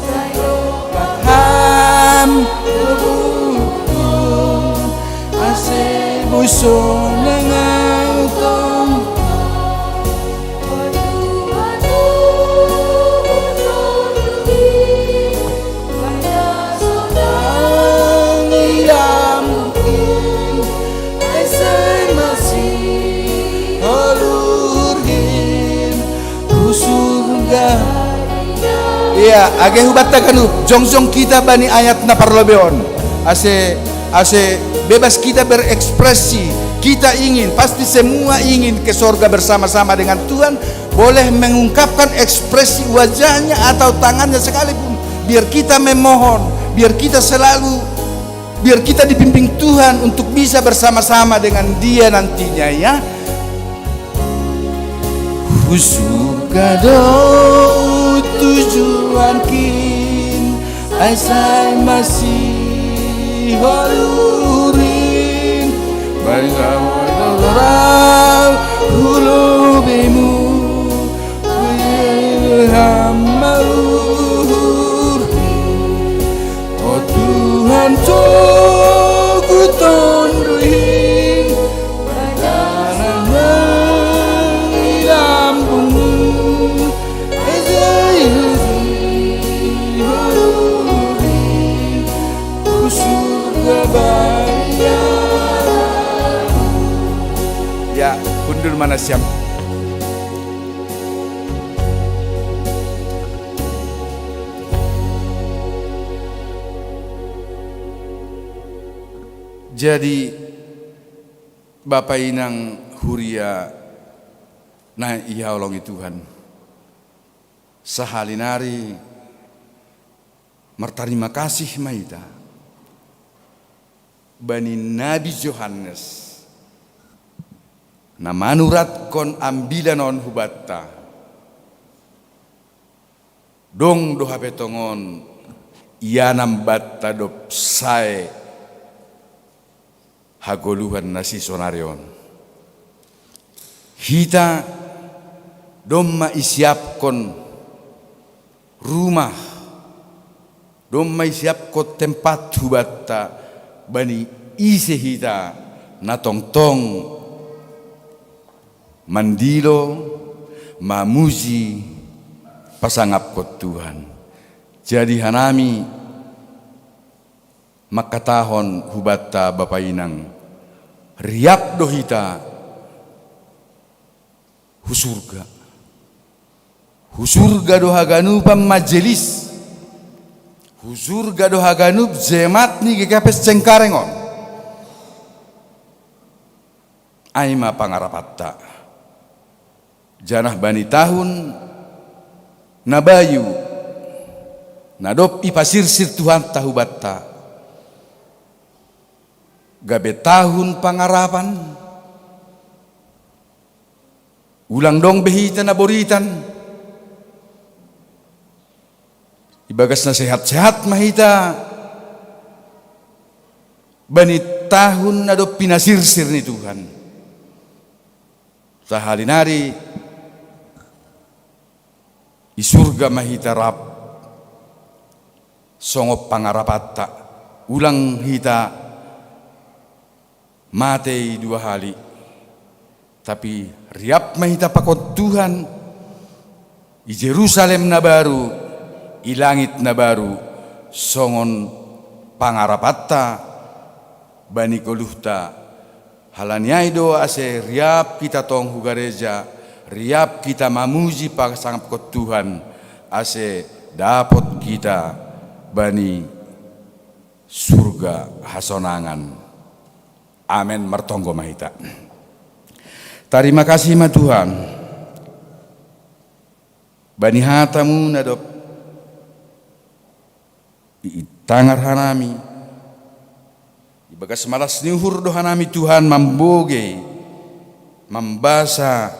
sai dompak Ham tubuhku, ase boi sonang Iya, age hubanta ganup, jongjong hita bani ayat na parlobei on. Ase, ase bebas hita berekspresi, hita ingin, pasti semua ingin ke sorga bersama-sama dengan Tuhan, boleh mengungkapkan ekspresi wajahnya atau tangannya sekalipun. Biar kita memohon, biar kita selalu, biar kita dibimbing Tuhan untuk bisa bersama-sama dengan Dia nantinya, ya. Hu surga do tujuankin, ai sai masiholurin, baingawa dorau hulobeimu, hamaluhur. O Tuhan, toguton do i, padanan i lambungmu, ejai hujui holubi, hu surga badia. Ya, hundul ma nasiam. Jadi, Bapa Inang huria na ihaholongi Tuhan, sahali nari martarima kasih ma hita bani Nabi Johannes, na manuratkon ambilan on hubanta. Dong do hape tongon ianan banta dob sae hagoluhan na sisonari on. Hita domma isiapkon rumah, domma isiapkon tempat hubanta bani ise hita na tongtong mandilo, mamuji, pasangapkon Tuhan. Jadi hanami mangkatahon hubanta Bapa Inang, riap do hita hu surga. Hu surga do haganupan majelis. Hu surga do haganup jemat ni G K P S Cengkareng on. Ai ma pangarapanta. Janah bani tahun na bayu, na dob ipasirsir Tuhanta hubanta, gabe tahun pangarapan, ulang dong be hita na boritan, ibagas na sehat-sehat ma hita bani tahun na dob pinasirsir ni Tuhan. Sahali nari i surga ma hita rap songon pangarapanta, ulang hita matei dua hali. Tapi riap ma hita pakon Tuhan i Jerusalem na baru, i langit na baru, songon pangarapanta bani goluhta. Halani ai do ase riap hita tong hu gareja, riap hita mamuji pasangapkon Tuhan, ase dapot hita bani surga hasonangan. Amen. Martonggo ma hita. Tarima kasih ma Tuhan bani hatamu na dob itangar hanami. Ibagas malas ni uhur do hanami Tuhan mambogei, mambasa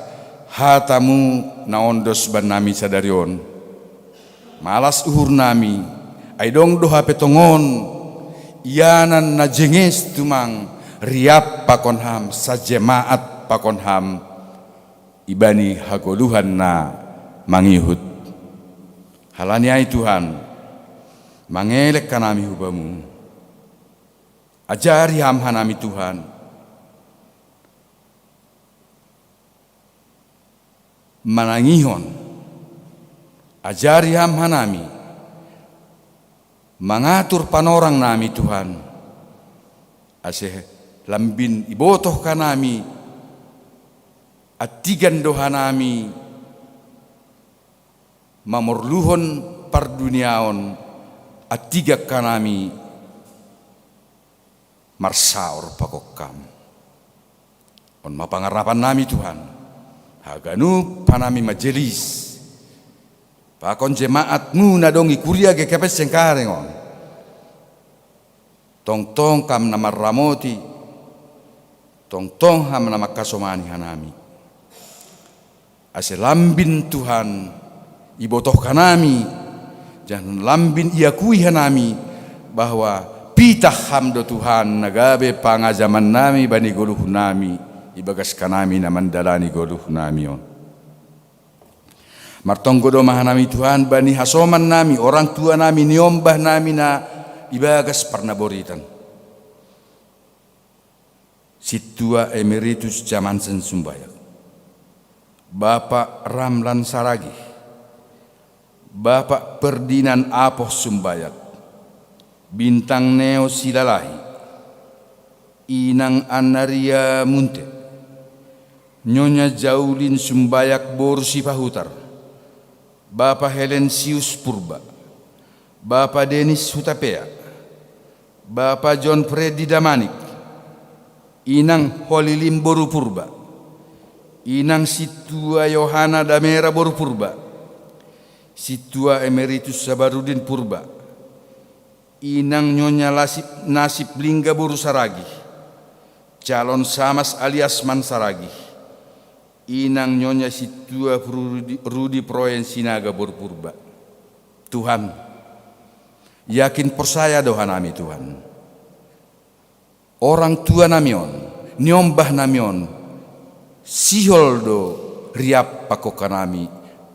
hatamu na ondos bannami sadari on. Malas uhurnami, ai dong do hape tongon ianan na jenges tumang riap pakon ham, sajemaat pakon ham, ibani hagoluhan na mangihut. Halani ai Tuhan, mangelek hanami hu Bamu. Ajari ham hanami Tuhan manangihon. Ajari ham hanami mangatur panorangnami Tuhan, ase lambin ibotoh hanami, antigan do hanami mamorluhon parduniaon, antigan hanami marsaor pakon Ham. On ma pangarapannami Tuhan, haganup hanami majelis, pakon jemaat-Mu na adong i kuria G K P S Cengkareng on. Tongtong Ham na marramoti, tongtong Ham na mangkasomani hanami. Ase lambin Tuhan, ibotoh hanami, janah lambin iakui hanami, bahwa pitah Ham do Tuhan na gabe pangajamannami bani goluhnami, ibagas hanami na mandalani goluhnami on. Martonggo do ma hanami Tuhan bani hasomannami, orang tuanami, niombahnami na ibagas parnaboritan. Sintua Emeritus Jamansen Sumbayak, Bapak Ramlan Saragih, Bapak Ferdinand Apoh Sumbayak, Bintang Neo Silalahi, Inang Annaria Munte, Nyonya Jaulin Sumbayak boru Sipahutar, Bapa Helensius Purba, Bapa Denis Hutapea, Bapa John Freddy Damanik, Inang Holilim boru Purba, Inang Sintua Yohana Damera boru Purba, Sintua Emeritus Sabarudin Purba, Inang Nyonya Lasip Nasip Lingga boru Saragih, Calon Samas alias Man Saragih, Inang Nyonya Sintua Rudi, Rudi Proen Sinaga boru Purba. Tuhan, yakin porsaya do hanami Tuhan. Orang tuanami on, niombahnami on, sihol do riap pakon hanami,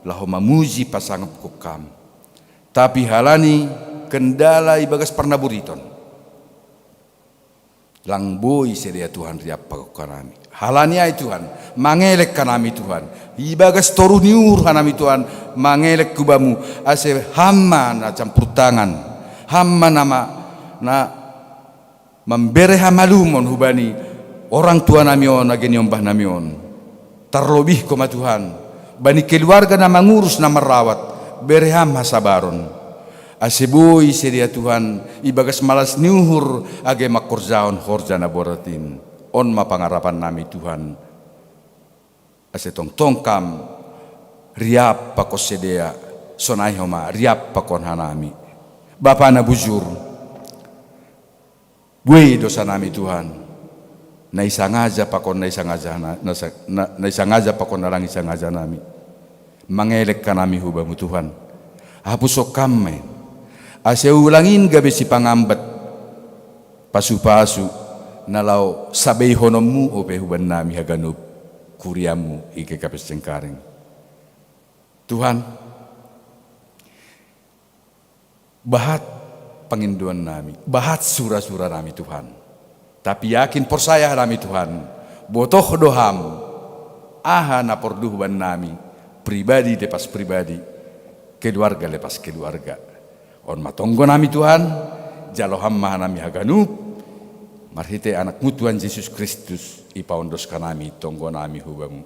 laho mamuji pasangap pakon Ham. Tapi halani kendala ibagas parnaboriton, lang boi sidea Tuhan riap pakon hanami. Halani ai Tuhan, mangelek hanami Tuhan. Ibagas toruh ni uhur hanami Tuhan, mangelek hu Bamu, ase Ham ma na campur tangan. Ham ma na ma, na mambere hamalumon hubani orang tuanami on age niombahnami on. Tarlobih Ho ma Tuhan, bani keluarga na mangurus na marrawat, bere Ham hasabaron. Ase boi sidea Tuhan, ibagas malas ni uhur age mangkorjahon horja na borat in. On ma pangarapannami Tuhan. Ase tongtong Ham riap pakon sidea, sonai Ho ma riap pakon hanami. Bapa na bujur, buei dosanami Tuhan, na isangaja pakon na isangaja na, na, na, na isangaja pakon na lang isangajanami. Mangelek hanami hu Bamu Tuhan. Hapushon Ham ma i. Ase ulang in gabe sipangambat pasupasu na laho sabeihononMu ope hubannami haganup kuriaMu i G K P S Cengkareng. Tuhan, bahat pangindoannami, bahat surasuranami Tuhan. Tapi yakin porsaya hanami Tuhan, botoh do Ham, aha na porlu hubannami, pribadi lepas pribadi, keluarga lepas keluarga. On ma tonggonami Tuhan, jalo Ham ma hanami haganup, marhite AnakMu Tuhan Jesus Kristus, ipaondos hanami tonggonami hu Bamu.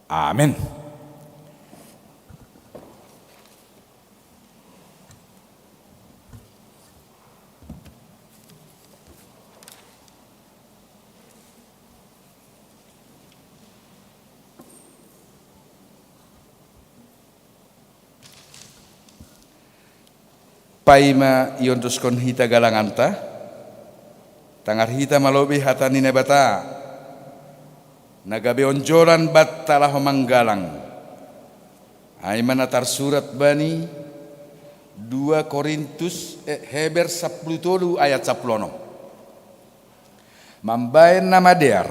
Amen. Paima iondoskon hita galanganta, tangar hita ma lobei hata ni Naibata, na gabe onjolan banta laho manggalang. Ai ma na tarsurat bani dua Korintus, eh, Heber sampulu tolu ayat sampulu onom. Mambahen na madear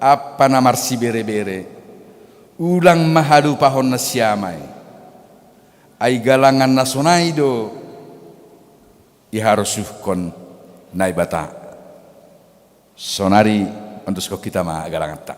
ampa na marsibere-bere, ulang ma halupahon nasiam ai. Ai galangan na sonai do iharosuhkon Naibata. Sonari ondoskon hita ma galanganta.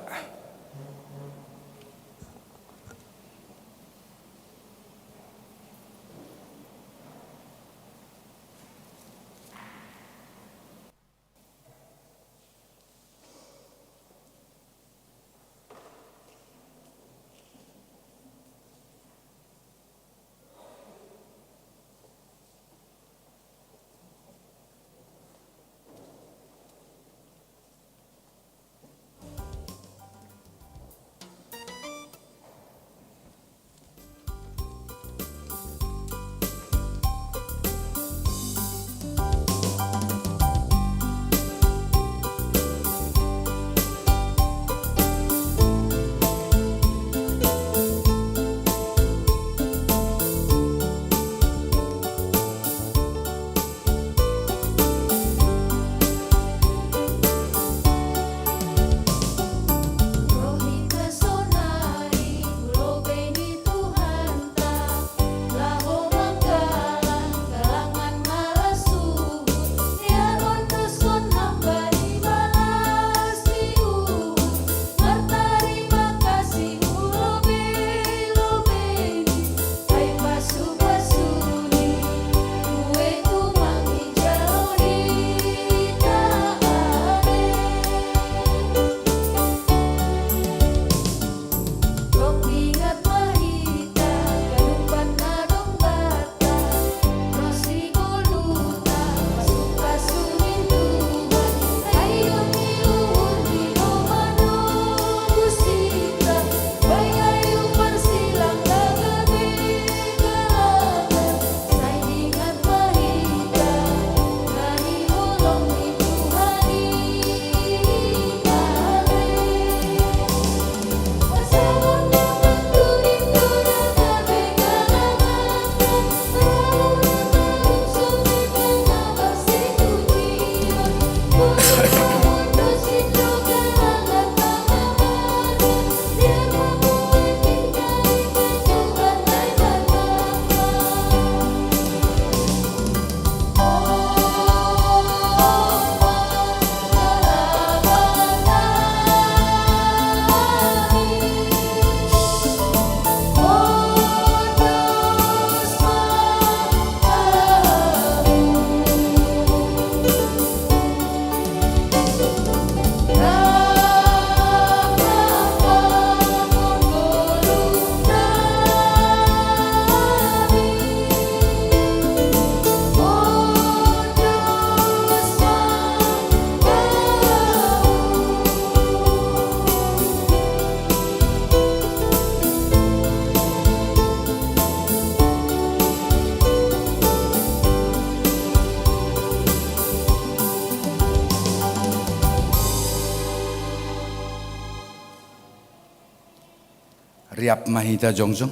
Riap ma hita jongjong.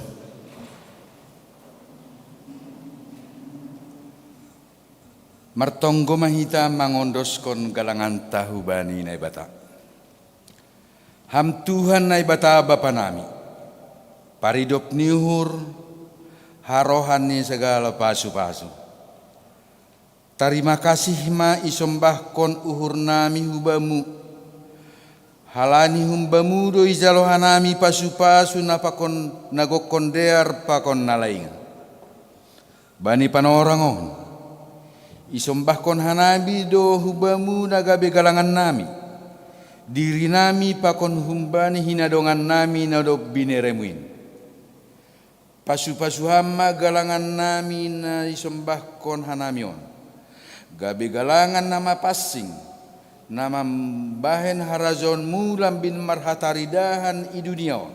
Martonggo ma hita mangondoskon galanganta hubani Naibata. Ham Tuhan Naibata Bapa nami, paridop ni uhur, harohan ni sagala pasu-pasu. Tarima kasih ma isombahkon uhur nami hu Bamu, halani hum Bamu do ijalo hanami pasu-pasu na pakon, na gokkon dear pakon na laingan. Bani panorang on, isombahkon hanami do hu Bamu na gabe galangan nami, diri nami pakon humbani hinadongan nami na dob binereMu in. Pasu-pasu Ham ma galangan nami na isombahkon hanami on, gabe galangan na mapansing, na mambahen harajaonMu lambin marhataridahan i dunia on.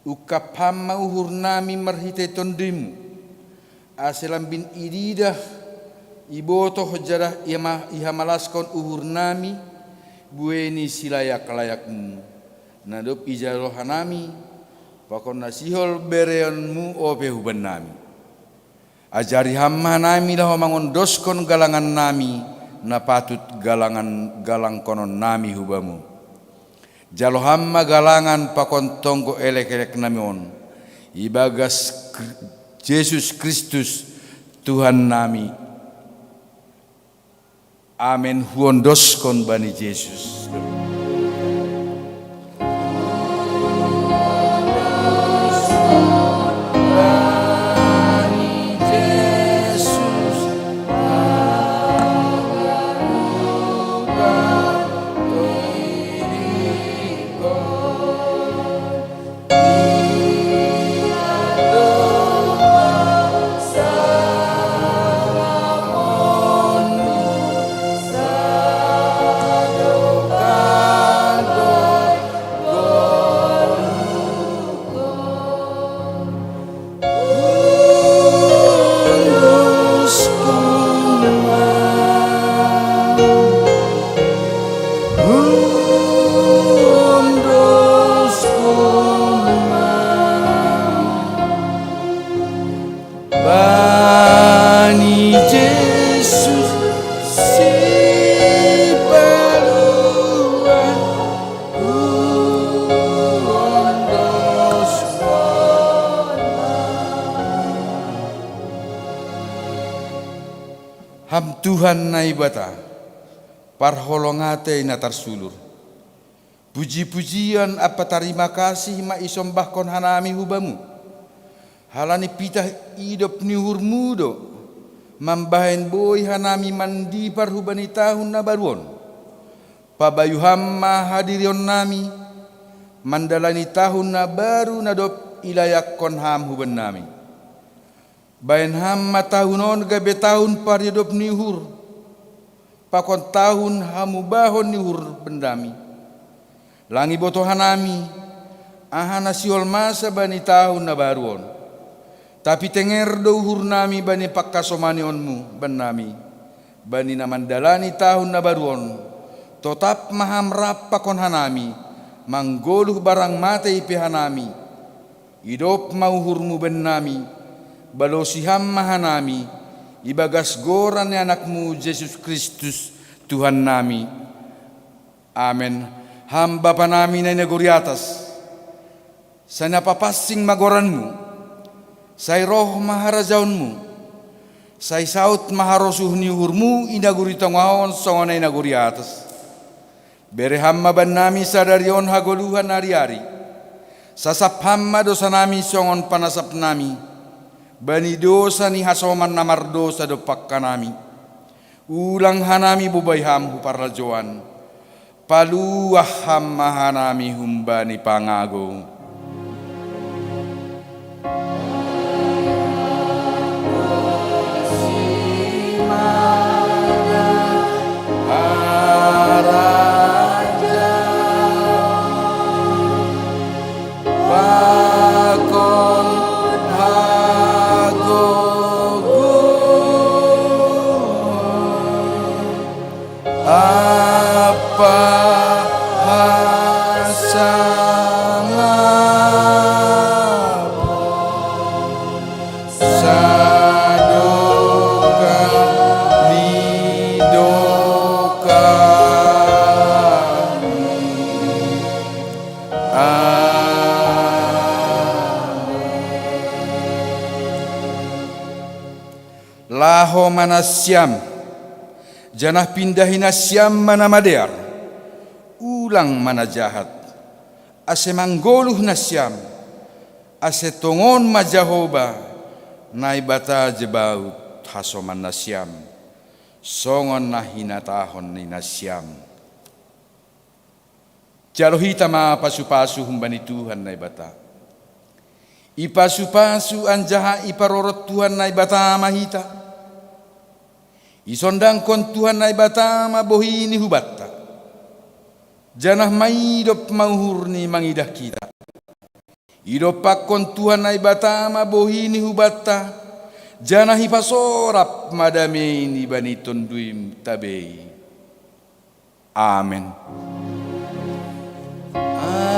Ungkap Ham ma uhur nami marhitei TonduyMu, ase lambin ididah, ibotoh, jadah ihama-, ihamalaskon uhur nami, buei ni silayak-layakMu, na dob ijalo hanami, pakon na sihol bereonMu ope hubannami. Ajari Ham ma hanami laho mangondoskon galangan nami, na patut galangan, galangkonon nami hu Bamu. Jalo Ham ma galangan pakon tonggo elek-elek nami on, ibagas Kr-, Jesus Kristus, Tuhan nami. Amen. Huondoskon bani Jesus. Bani Jesus Sipaluah, huondoskon. Ham Tuhan Naibata, parholong atei na tarsulur. Puji-pujian ampa tarima kasih ma isombahkon hanami hu Bamu. Halani pitah idop ni uhurMu do, mambahen boi hanami mandipar hubani tahun na baru on. Pabayu Ham ma hadirionnami, mandalani tahun na baru na dob ilayakkon Ham hubannami. Bahen Ham ma tahun on gabe tahun paridop ni uhur, pakon tahun hamubahon ni uhur bannami. Lang ibotoh hanami, aha na sihol masa bani tahun na baru on. Tapi tenger do uhurnami bani panghasomanionMu bannami, bani na mandalani tahun na baru on. Totap ma Ham rap pakon hanami, manggoluh barang matei pe hanami. Idop ma uhurMu bannami, balosi Ham ma hanami, ibagas goran ni AnakMu Jesus Kristus, Tuhannami. Amen. Ham Bapanami na i nagori atas, sai na papansing ma goranMu, sai roh ma harajaonMu, sai saut ma harosuh ni uhurMu i nagori tongah on songon na i nagori atas. Bere Ham ma bannami sadari on hagoluhan ari-ari. Sasap Ham ma dosanami songon panasapnami bani dosa ni hasoman na mardosa dompak hanami. Ulang hanami bobai Ham hu parrajoan. Paluah Ham ma hanami humbani pangagou. Apa hasanga Ho ma nasiam, janah pindahi nasiam ma na madear, ulang ma na jahat, ase manggoluh nasiam, ase tongon ma Jahowa, Naibata Zebaot, hasoman nasiam, songon na hinatahon ni nasiam. Jalo hita ma pasupasu humbani Tuhan Naibata. Ipasupasu anjaha iparorot Tuhan Naibata ma hita. Isondangkon Tuhan Naibata ma bohini hubanta, janah maidop ma uhurni mangidah hita. Idompakkon Tuhan Naibata ma bohini hubanta, janah ipasorap ma dameini bani tonduinta bei. Amen. Amen. Amen.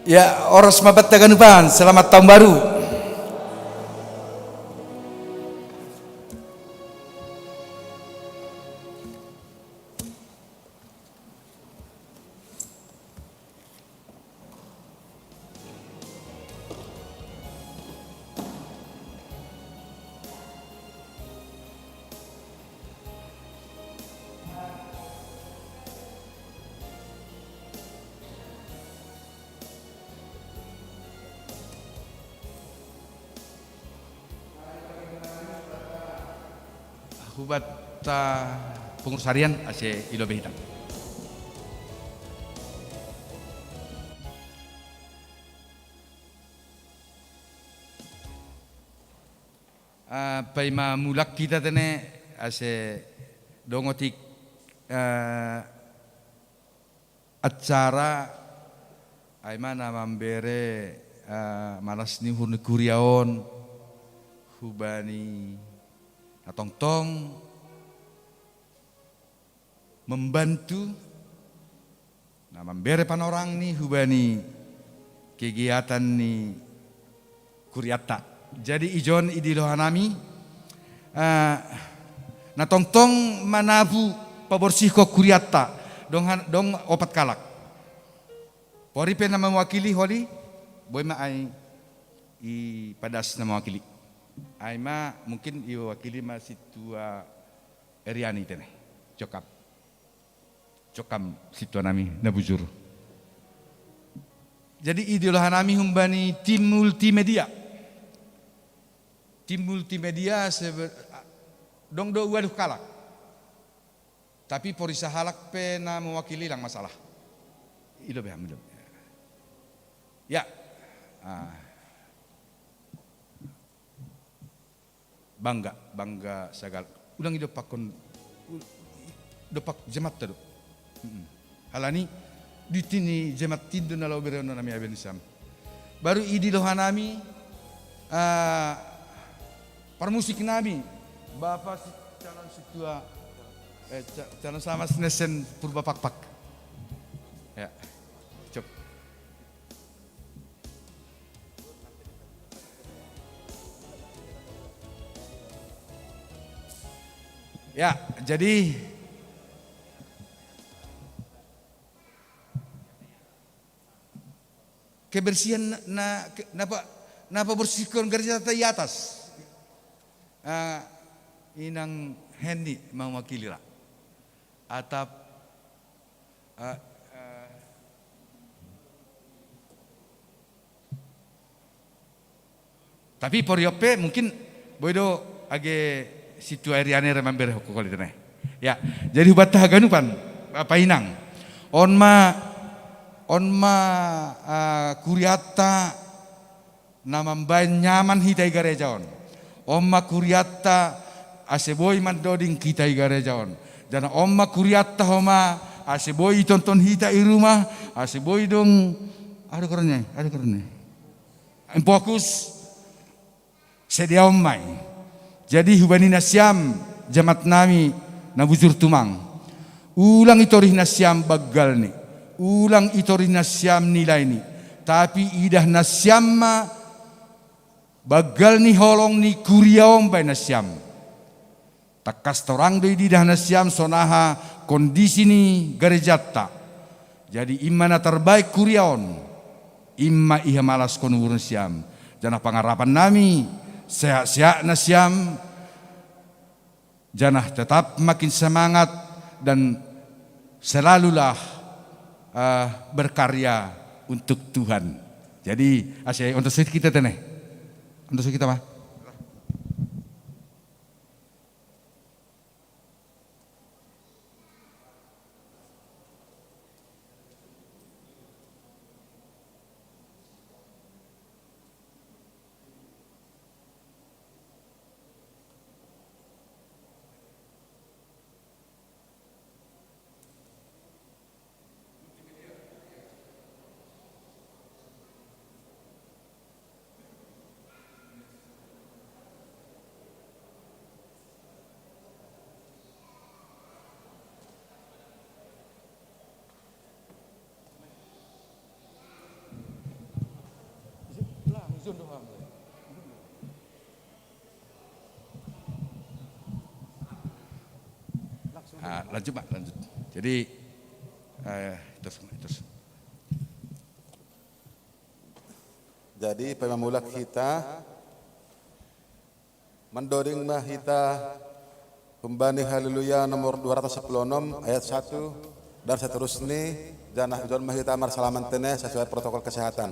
Ya, horas ma banta ganupan, selamat tahun baru. Hubanta pengurus harian ase ilobei hita. Ah, paima mulak hita tene ase dong otik, ah, acara, ai ma na mambere, ah, malas ni uhur ni kuria on hubani na tongtong membantu, na mambere panorangni hubani kegiatan ni kuriatta. Jadi ijon idilo hanami, eh, na tongtong manapu paborsihkon kuriatta, dong han-, dong opat kalak. Pori pe na mewakili holi, boi ma ai ipadas na mewakili. Ai ma mungkin iwakili ma sintua Eriani tene. Jokam. Jokam sintua nami na bujur. Jadi idilo hanami humbani tim multimedia. Tim multimedia sebe-, dong do ualuh kalak. Tapi pori sahalak pe na mewakili lang masalah. Ilo be ham, ilo. Ya. Ah. Bangga, bangga sagal. Ulang idompakkon, u-, dompak jematta do. Mm-mm. Halani, di tini jemat tindo na laho berehon nami aben sam. Baru idilo hanami, ah, parmusik nami, Bapa si calon sintua, eh, ca-, calon sama senesen Purba Pakpak. Ya, cop. Ya, jadi kebersihan na, na, na pa, na paborsihkon gereja ta i atas. Ah, inang Henni mewakili ra. Atap, ah, ah, Tapi porion pe mungkin boi do age sintua Eriani re mambere ho koli tene. Ya, jadi hubanta haganupan, Bapa Inang. On ma, on ma, ah, kuriatta na mambaen nyaman hita i gareja on. On ma kuriatta ase boi mandoding hita i gareja on. Janah on ma kuriatta homa ase boi itonton hita i rumah, ase boi dong, aduh, keren ya, aduh, keren ya. Fokus, sedia on ma i. Jadi hubani nasiam, jemaat nami na bujur tumang, ulang itorih nasiam banggalni, ulang itorih nasiam nilaini, tapi idah nasiam ma Banggal ni holong ni kuria on baen nasiam. Tangkas torang do ididah nasiam sonaha kondisi ni garejatta. Jadi ima na tarbaen kuria on, ima ihamalas hon uhur nasiam. Janah pangarapan nami, sehat-sehat nasiam, janah tetap makin semangat dan selalulah eh, berkarya untuk Tuhan. Jadi ase ontos hita tene. Ontos hita mah. Ah, lanjut, Pak, lanjut. Jadi eh, terus, terus. Jadi, paima mulak hita, mandoding ma hita humbani Haleluya nomor dua ratus sepuluh enam ayat satu dan seterusnya, janah ujon ma hita marsalaman tene sesuai protokol kesehatan.